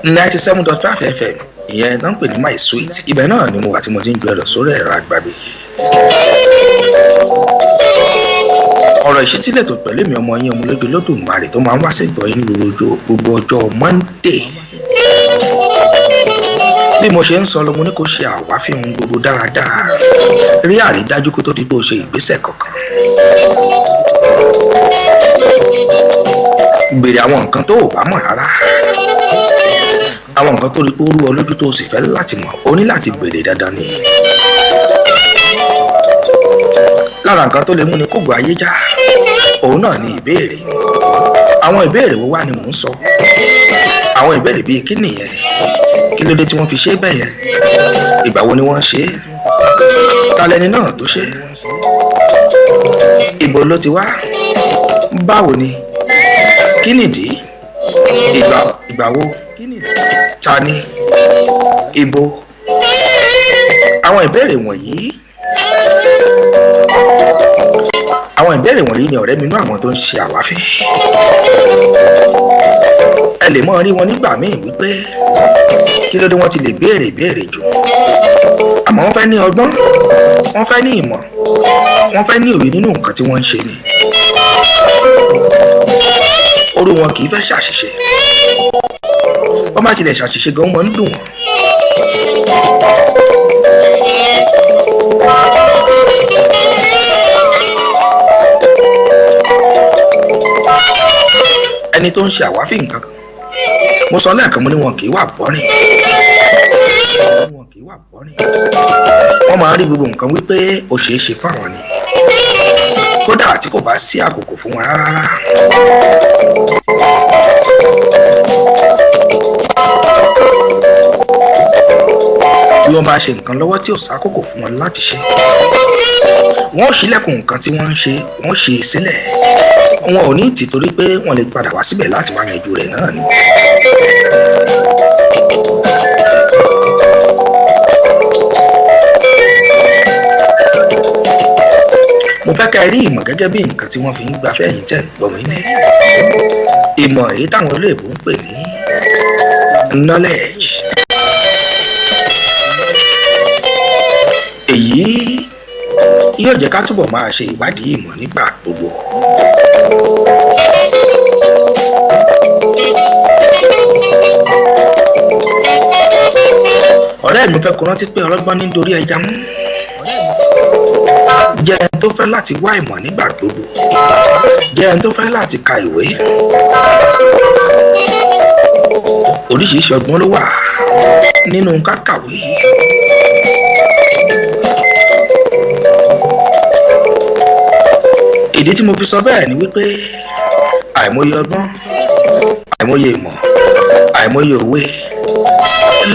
97.5 FM, ìyẹn náà ń pè ní My Sweet. Ibẹ̀ náà ni mo wà tí mo ti ń gbé lọ sórí ẹ̀rọ àgbàgbé. Ọ̀rọ̀ ìṣítílẹ̀ tó pẹ̀lú èmi, ọmọ yín, ọmọlójú Olódùmarè, tó máa ń wá sí ìgbọ́ yín ní gbogbo ọjọ́ Monday. Bí mo ṣe ń sọ lọ, mo ní kó ṣe àwáfín ohun gbogbo dáradára, rí àrídájú kó tó di pé o ṣe ìgbésẹ̀ kankan. Béèrè àwọn nǹkan tó o bá mọ̀ rárá, àwọn nǹkan tó rí pé ó rú ọ lójú tó o sì fẹ́ láti mọ̀, o ní láti béèrè dandan ni. Lára nǹkan tó lè mú ni kógbó ayé já, òun náà ni ìbéèrè. Àwọn ìbéèrè wo wá ni mò ń sọ? Àwọn ìbéèrè bíi kí nìyẹn, kí ló dé tí wọ́n fi ṣe é bẹ́ẹ̀ yẹn, ìgbà wo ni wọ́n ṣe é, ta lẹni náà tó ṣe é, ibo ló ti wá, báwo ni, kí nìdí, ìgbà wo, ta ni, ibo. Àwọn ìbéèrè wọ̀nyí, àwọn ìbéèrè wọ̀nyí ni ọ̀rẹ́ mi inú àwọn tó ń ṣe àwáfín. Ẹ lè mọ rí wọn nígbà míì wípé kí ló dé wọ́n ti lè béèrè ìbéèrè jù, àmọ́ wọ́n fẹ́ ní ọgbọ́n, wọ́n fẹ́ ní ìmọ̀, wọ́n fẹ́ ní òye nínú nǹkan tí wọ́n ń ṣe ni. Orú wọn kì í fẹ́ ṣàṣìṣe. Wọ́n bá tilẹ̀ ṣàṣìṣe gan, wọ́n ń dùn wọ́n. Ẹni tó ń ṣe àwáfín nǹkan kan, mo sọ lẹ́ẹ̀kan, mo ní wọn kì í wà bọ́rìn, wọn kì í wà bọ́rìn. Wọ́n máa ń rí gbogbo nǹkan wípé ó ṣeé ṣe fáwọn ni, kódà tí kò bá sí àkókò fún wọn rárá rárá. Bí wọ́n bá ṣe nǹkan lọ́wọ́ tí ò sákòókò fún wọn láti ṣe, wọ́n ó ṣílẹ̀kùn nǹkan tí wọ́n ń ṣe, wọ́n ṣe é sílẹ̀. Wọn ò ní tì torí pé wọ́n lè padà wá síbẹ̀ láti wá yanjú rẹ̀ náà ni. Mo fẹ́ kẹ́ ẹ rí ìmọ̀ gẹ́gẹ́ bí nǹkan tí wọ́n fi ń gbafẹ́. Ẹ̀yìn tẹ̀ ń gbọ́ mi ní ìmọ̀ èyí táwọn olóògbé ń pè ní knowledge. Èyí yóò jẹ́ ká túbọ̀ máa ṣe ìwádìí ìmọ̀ nígbà gbogbo. Ọ̀rẹ́ mi, fẹ́ kó rántí pé ọlọ́gbọ́n ní dorí ẹja mú. Jẹ́ ẹni tó fẹ́ láti wá ìmọ̀ nígbà gbogbo, jẹ́ ẹni tó fẹ́ láti ka ìwé. Oríṣiríṣi ọgbọ́n ló wà nínú kákàwé. Ìdí tí mo fi sọ bẹ́ẹ̀ ni wípé àìmọye ọgbọ́n, àìmọye ìmọ̀, àìmọye òwe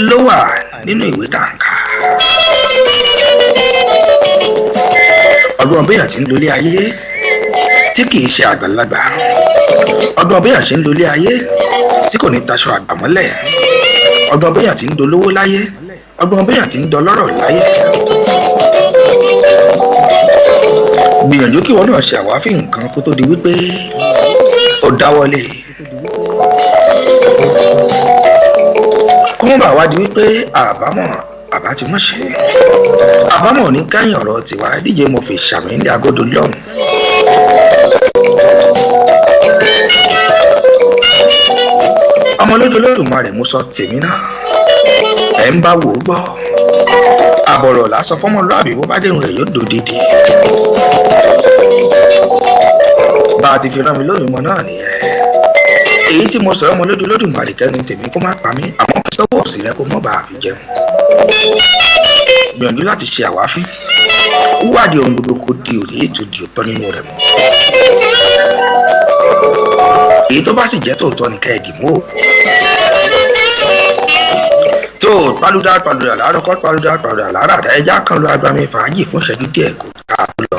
ló wà nínú ìwé tàǹkà. Ọgbọ́n béèyàn ti ń lólé ayé tí kì í ṣe àgbàlagbà, ọgbọ́n béèyàn ṣe ń lólé ayé tí kò ní taṣọ àgbà mọ́lẹ̀, ọgbọ́n béèyàn ti ń dolówó láyé, ọgbọ́n béèyàn ti ń dọlọ́rọ̀ láyé. Gbìyànjú kí ìwọ náà ṣe àwáfí nǹkan kó tó di wípé ó dáwọ́lé, kó mọ̀ bá wá di wípé àbámọ̀ àbá ti mọ̀ ṣe, àbámọ̀ ò ní kẹ́yìn ọ̀rọ̀ tiwa. Díje mo fi ṣàmì ní agodo lọ́hùn. Ọmọ lójú Olódùmarè mo sọ tèmi náà, ẹ̀ ń bá wò ó gbọ́. Àbọ̀rọ̀ lásán fọmọlúàbí, bó bá dẹrùn rẹ̀ yóò dòdìdì. Bá a ti fi rán mi lónìí mọ náà nìyẹn. Èyí tí mo sọ ọmọ lójú Olódùmarè kẹnu tèmi kó má pa mí, àmọ́ fi sọ́wọ́ òsì rẹ kó mọ́ bá a fi jẹun. Gbìyànjú láti ṣe àwáfí, wádìí ohun gbogbo kó di òye ètò di òótọ́ nínú rẹ̀ mọ́. Èyí tó bá sì jẹ́ tòótọ́ ni kẹ́ ẹ dì mú o. Tó paluda paluda láàárọ̀ kọ́, paluda paluda láàárọ̀ àdá, ẹja kan lọ agbami fàájì fún ìṣẹ́jú díẹ̀ kó ká tó lọ.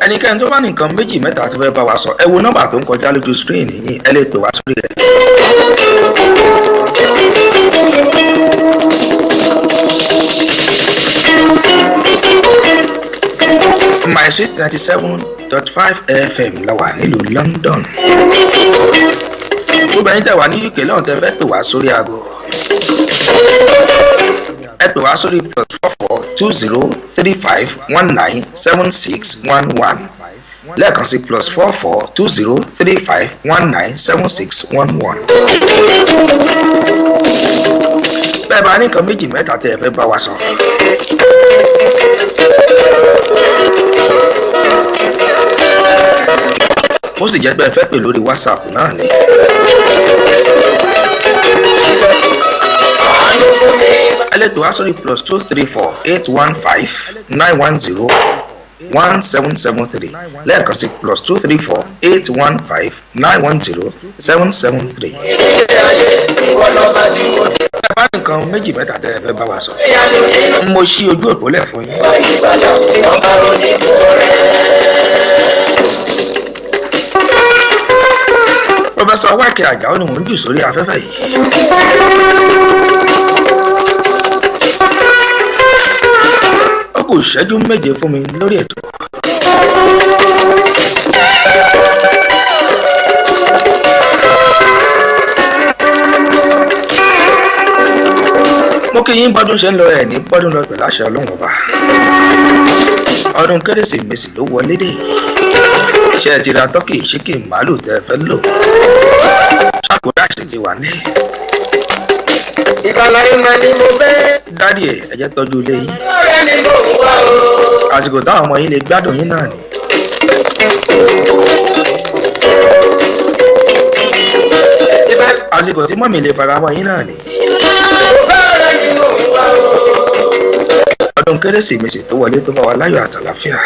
Ẹnikẹ́ni tó bá ní nǹkan méjì mẹ́ta tó fẹ́ bá wa sọ, ẹ wo nọ́mbà tó ń kọjá lójú screen yìí, ẹ lè pè wá sórí rẹ̀. My Sweet 97.5 FM la wà nílùú London. Gbogbo ẹ̀yin tẹ́ wà ní UK lọ́hùn tẹ́ fẹ́ pè wá sórí aago, ẹ pè wá sórí +442035197611. Lẹ́ẹ̀kan sí, +442035197611. Bẹ́ẹ̀ bá ní nǹkan méjì mẹ́ta tẹ́ ẹ fẹ́ bá wa sọ. Ó sì jẹ́ pé ẹ fẹ́ pè lórí WhatsApp náà ni. Ẹ lè pè wá sórí +2348159101 773. Lẹ́ẹ̀kan sí, +234815910773. Ẹ bá nǹkan méjì mẹ́ta tẹ́ ẹ fẹ́ bá wa sọ, mo ṣí ojú òpó lẹ̀ fún yín. Professor Wákì Àjàó ni mò ń jù sórí afẹ́fẹ́ yìí. Ó kù ìṣẹ́jú 7 fún mi lórí ètò. Mo kí yín bọ́dún ṣe ń lọ, ẹ̀ ní bọ́dún lọ pẹ̀lú àṣẹ Ọlọ́run Ọba. Ọdún Kérésìmesì ló wọlé dé. Ṣé ẹ ti ra turkey, chicken, màálù tẹ́ ẹ fẹ́ lò? Ṣàkó rice ti wà ní. Ìgbàlà ìmọ̀ ni mo fẹ́. Daddy, ẹ jẹ́ tọ́jú ilé yín. Ọ̀rẹ́ ni mo wá o. Àsìkò táwọn ọmọ yín lè gbádùn yín náà ni. Àsìkò tí mummy lè fara mọ́ yín náà ni. Ọ̀rẹ́ ni mo wá o. Ọdún Kérésìmesì tó wọlé tó bá wa láyọ̀ àtàlàfíà.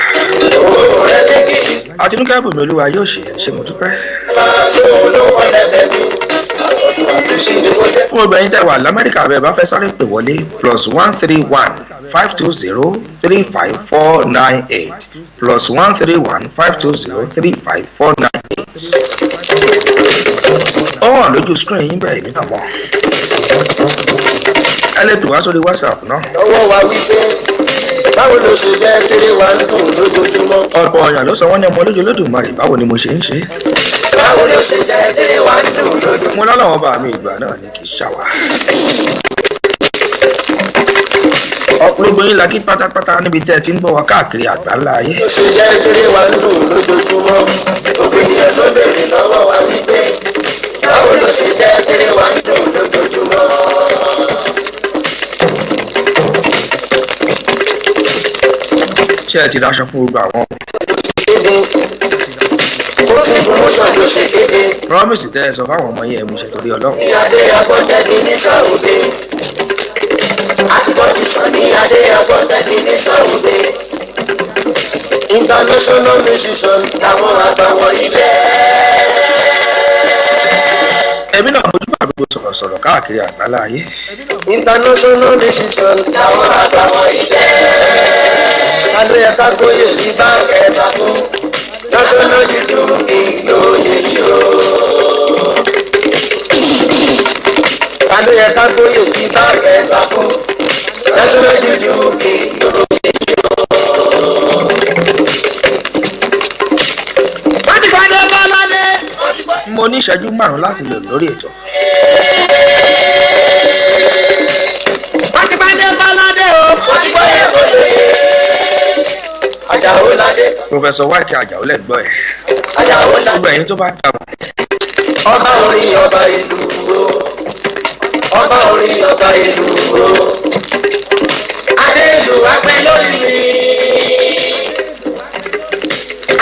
Ọ̀rẹ́ tí kì í Àtinúkẹ́ Bùnmi Olúwa yóò ṣe é ṣe, mo dúpẹ́. máa ṣe òun ló kọ́ lẹ́fẹ̀ẹ́ mi. Àtọ̀dún àtúnṣe ni mo jẹ́. Fún obìnrin tẹ́ wà l'Amẹ́ríkà, bẹ́ẹ̀ bá fẹ́ sáré pè wọlé, +13152035498, +13152035498. Ó hàn lójú screen yín bẹ́ẹ̀, èmi náà mọ̀. Ẹ lè pè wá sórí WhatsApp náà. Lọ́wọ́ wa wípé báwo ló ṣe jẹ́ kéré wa ń dùn lójoojúmọ́. Ọ̀pọ̀ ọ̀yàn ló sọ wọ́n ní ọmọ lójú Olódùmarè, báwo ni mo ṣe ń ṣe é? Báwo ló ṣe jẹ́ kéré wa ń dùn lójoojúmọ́. Mo lọ́lọ́wọ́ bá mi ìgbà náà ni, kì í ṣàwà. Gbogbo yín la kí pátápátá níbi tẹ́ ẹ ti ń gbọ́ wa káàkiri àgbáńlá ayé. Ló ṣe jẹ́ kéré wa ń dùn lójoojúmọ́. Gbogbo ènìyàn ló béèrè lọ́wọ́ wa wípé báwo ló ṣe jẹ́ kéré wa ń dùn lójoojúmọ́. Ṣé ẹ ti raṣọ fún gbogbo àwọn Kéde. ṣe dédé. Promise tẹ́ ẹ sọ fáwọn ọmọ yẹn, ẹ mú ṣe torí Ọlọ́run. Ní adé agbọ́ntẹ́bí ní sọ̀rọ̀dé. Àtìkọ́tìsàn ní adé agbọ́ntẹ́bí ní sọ̀rọ̀dé. International musician làwọn àgbà wọ̀nyí jẹ́. Èmi náà mojú bá gbogbo sọ̀rọ̀sọ̀rọ̀ káàkiri àgbálá ayé. International musician làwọn àgbà wọ̀nyí jẹ́. Ta ló yẹ ká gbóyè ní báńkì ẹ̀ta fún? National juju kì í lóye yìí o. Ta ló yẹ ká gbóyè ní báńkì ẹ̀ta fún? National juju kì í lóye yìí o. Wọ́n ti gbọ́dọ̀ bá ládé. Mo ní ìṣẹ́jú 5 láti lò lórí ètò. Wọ́n ti gbọ́dọ̀ bá ládé o. Wọ́n ti gbọ́dọ̀ bá lóye. Àjàó ládé. Professor Wáìkì Àjàó lẹ̀ gbọ́ ẹ̀. Àjàó ládé. Gbogbo ẹ̀yin tó bá dà wọ́n. Ọba orin ọba ìlú o. Ọba orin ọba ìlú o. Adé ìlú apẹ́ lórí mi.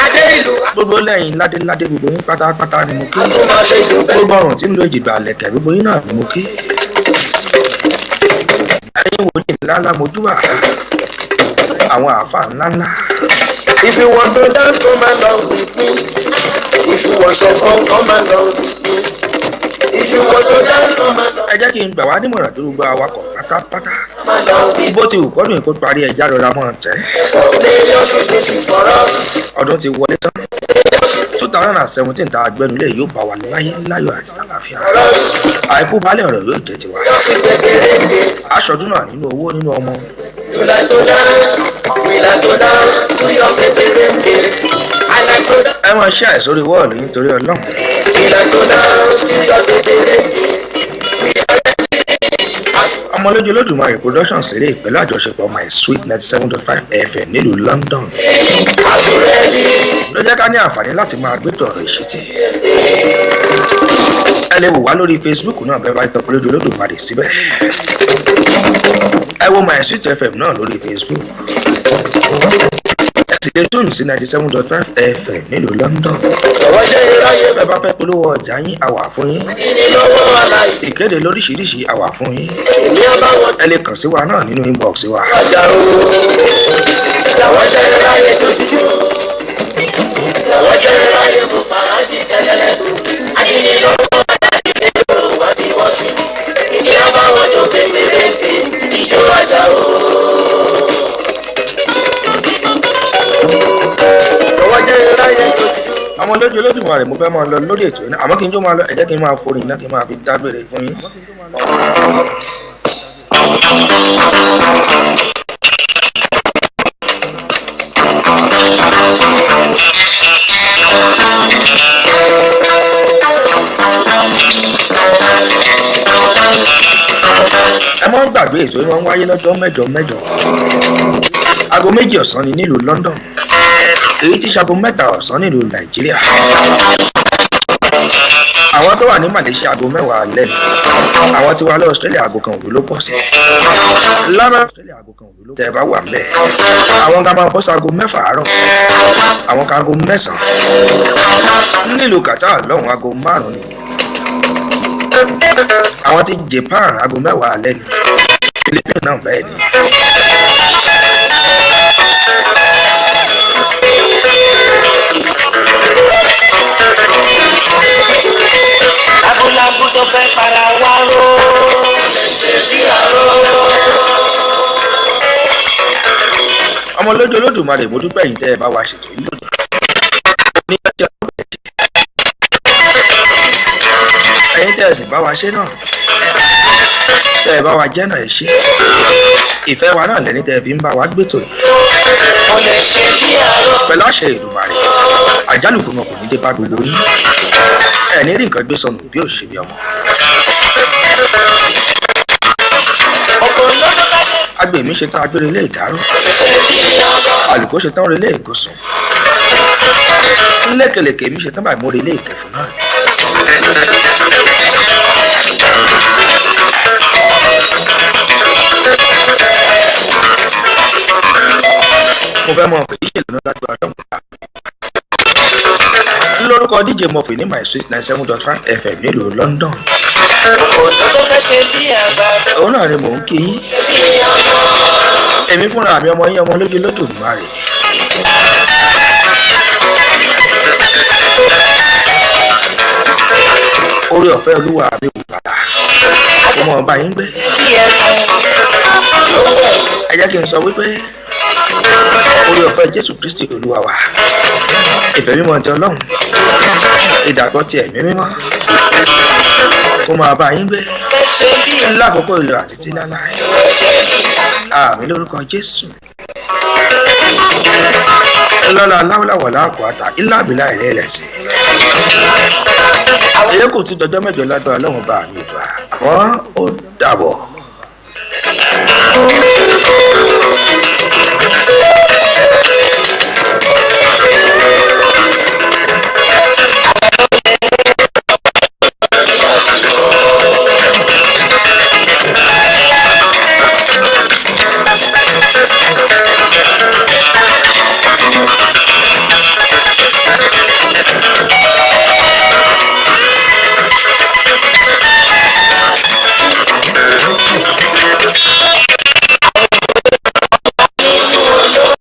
Adé ìlú Gbogbo lẹ́yìn ládéládé, gbogbo yín pátápátá ni mo kí. àtúmọ̀ṣe jù bẹ́ẹ̀. Gbogbo ọ̀rùn tí ń lo ìjìgbà àlẹ̀kẹ̀, gbogbo yín náà ni mo kí. Ẹ̀yin wòlíì ńláńlá, mojúbà àwọn àáfàá ńláńlá. If you want to dance, come along with me. If you want some fun, come along with me. If you want to dance, come along, Ẹ jẹ́ kí n gbà wá nímọ̀ràn tó gbogbo awakọ̀ pátápátá. come along with me. Bó ti wù kọ́dún yìí kó parí, ẹja rọra mọ́ tẹ́. So play your sweet music for us. Ọdún ti wọlé tán, 2017 tá a gbẹnulẹ̀ yóò bá wa láyé láyọ̀ àti tàlàáfíà. For us. Àìkú balẹ̀ ọ̀rọ̀ yóò jẹ́ tiwa. Just sweet kékeré. Aṣọ́dún náà nínú owó, nínú ọmọ. You like to dance, we like to dance to your kékeré. I like to dance, Ẹ máa ṣe àìsórí wọ́ọ̀lù yín torí Ọlọ́run. we like to dance to your kékeré. We are ready. Ọmọ lójú Olódùmarè Productions lè pẹ̀lú àjọṣepọ̀ My Sweet 97.5 FM nílùú London As you ready. ló jẹ́ ká ní àǹfààní láti máa gbé tọ̀rọ̀ ìṣítí. Ẹ lè wò wá lórí Facebook náà bẹ́ẹ̀ bá tọ́ lójú Olódùmarè síbẹ̀. Ẹ wo My Sweet FM náà lórí Facebook. Ẹ sì lè tún sí 97.5 FM nílùú London. Jọ̀wọ́ jẹ́ iráyé. Bẹ́ẹ̀ bá fẹ́ polówó ọjà yín, a wà fún yín. Kíni lọ́wọ́ aláì. Ìkéde lóríṣiríṣi, a wà fún yín. Èmi á bá wọn Ẹ lè kàn sí wa náà nínú inbox wa. ọjà o. Jọ̀wọ́ jẹ́ iráyé tó dúdú. Jọ̀wọ́ jẹ́ iráyé kò fàájì tẹ́lẹ̀lẹ́. Akíní lọ́wọ́ aláì ló wà bí wọ́n sí. Èmi á bá wọn jó kékeré ìjó ọjà o. Jọ̀wọ́ jẹ́ iráyé tó dúdú. Ọmọ lójú Olódùmarè, mo fẹ́ máa lọ lórí ètò iná, àmọ́ kí n tó máa lọ, ẹ jẹ́ kí n máa forin iná kí n máa fi dágbére fún yín. Ẹ má gbàgbé, ètò yìí máa ń wáyé lọ́jọ́ mẹ́jọ mẹ́jọ, aago 2 ọ̀sán ni nílùú London, èyí tí ṣaago 3 ọ̀sán nílùú Nàìjíríà. Àwọn tó wà ní Malaysia, aago 10 alẹ́ ni. Àwọn tí wà lọ Australia, aago 1 òru ló pọ̀ sí lábẹ́ Australia, aago 1 òru ló tẹ̀ bá wà ń bẹ̀. Àwọn kan máa bọ́ sí aago 6 àárọ̀, àwọn kan aago 9 nílùú Qatar lọ́hùn, aago 5 ni. Àwọn tí Japan, aago 10 alẹ́ ni. Philippines náà bẹ́ẹ̀ ni. Lábúlábú tó fẹ́ para wá ró. Lè ṣe bí àró. Ọmọ lójú Olódùmarè, mo dúpẹ́ yìí tẹ́ ẹ bá wa ṣètò yìí lónìí. Ní ọjọ́ ọbẹ̀ jẹ́. Ẹ̀yin tẹ́ ẹ sì bá wa ṣe náà, tẹ́ ẹ bá wa jẹ́ náà, ẹ ṣe. Ìfẹ́ wa náà lẹ́ni tẹ́ ẹ fi ń bá wa gbẹ́tò yìí. Mo lè ṣe bí àró. Pẹ̀lú àṣẹ Èdùmàrè, àjálù kankan kò ní dé bá gbogbo yín. Ẹ ní rí nǹkan gbé sọnù bí òṣèbí bí ọmọ. Ọkọ̀ lọ́dún ká ṣe. Agbèmí ṣe tán agbére ilé ìdárò. Ṣe bí ọmọ. Àlùkò ṣe tán relé ìgòsùn. Lékelèké mi ṣe tán báyìí, mo relé ìkẹfùn náà. Mo fẹ́ mọ pé ìṣèlú náà lágbára lọ́mọdé. Lórúkọ DJ Murphy ní My Sweet 97.5 FM nílùú London. Òkòtò tó fẹ́ ṣe bí àgbà Òun náà ni mò ń kí yín. bí ọmọ. Èmi fúnra mi, ọmọ yín, ọmọ lójú lódùmarè. Orí ọ̀fẹ́ Olúwa mi ò bàbá. Mo mọ̀ ọba yín gbé. Bí ẹkùn. Ẹ jẹ́ kí n sọ wípé orí ọ̀fẹ́ Jésù Kristi Olúwa wa, ìfẹ́ mímọ́ ti Ọlọ́run, ìdàpọ̀ ti Ẹ̀mí Mímọ́ kó máa bá yín gbé Fẹ́ ṣe bí lákòókò ìlò àti tí láláì. Àmín lórúkọ Jésù. Lọ́la láwùláwọ̀ láàkó àtà ìlàbílà ìrẹ́ ẹlẹ́sìn. Èyí kò tún dọjọ́ mẹ́jọ lágbára Ọlọ́run bá mi gbà. Àmọ́ ó dàbọ̀.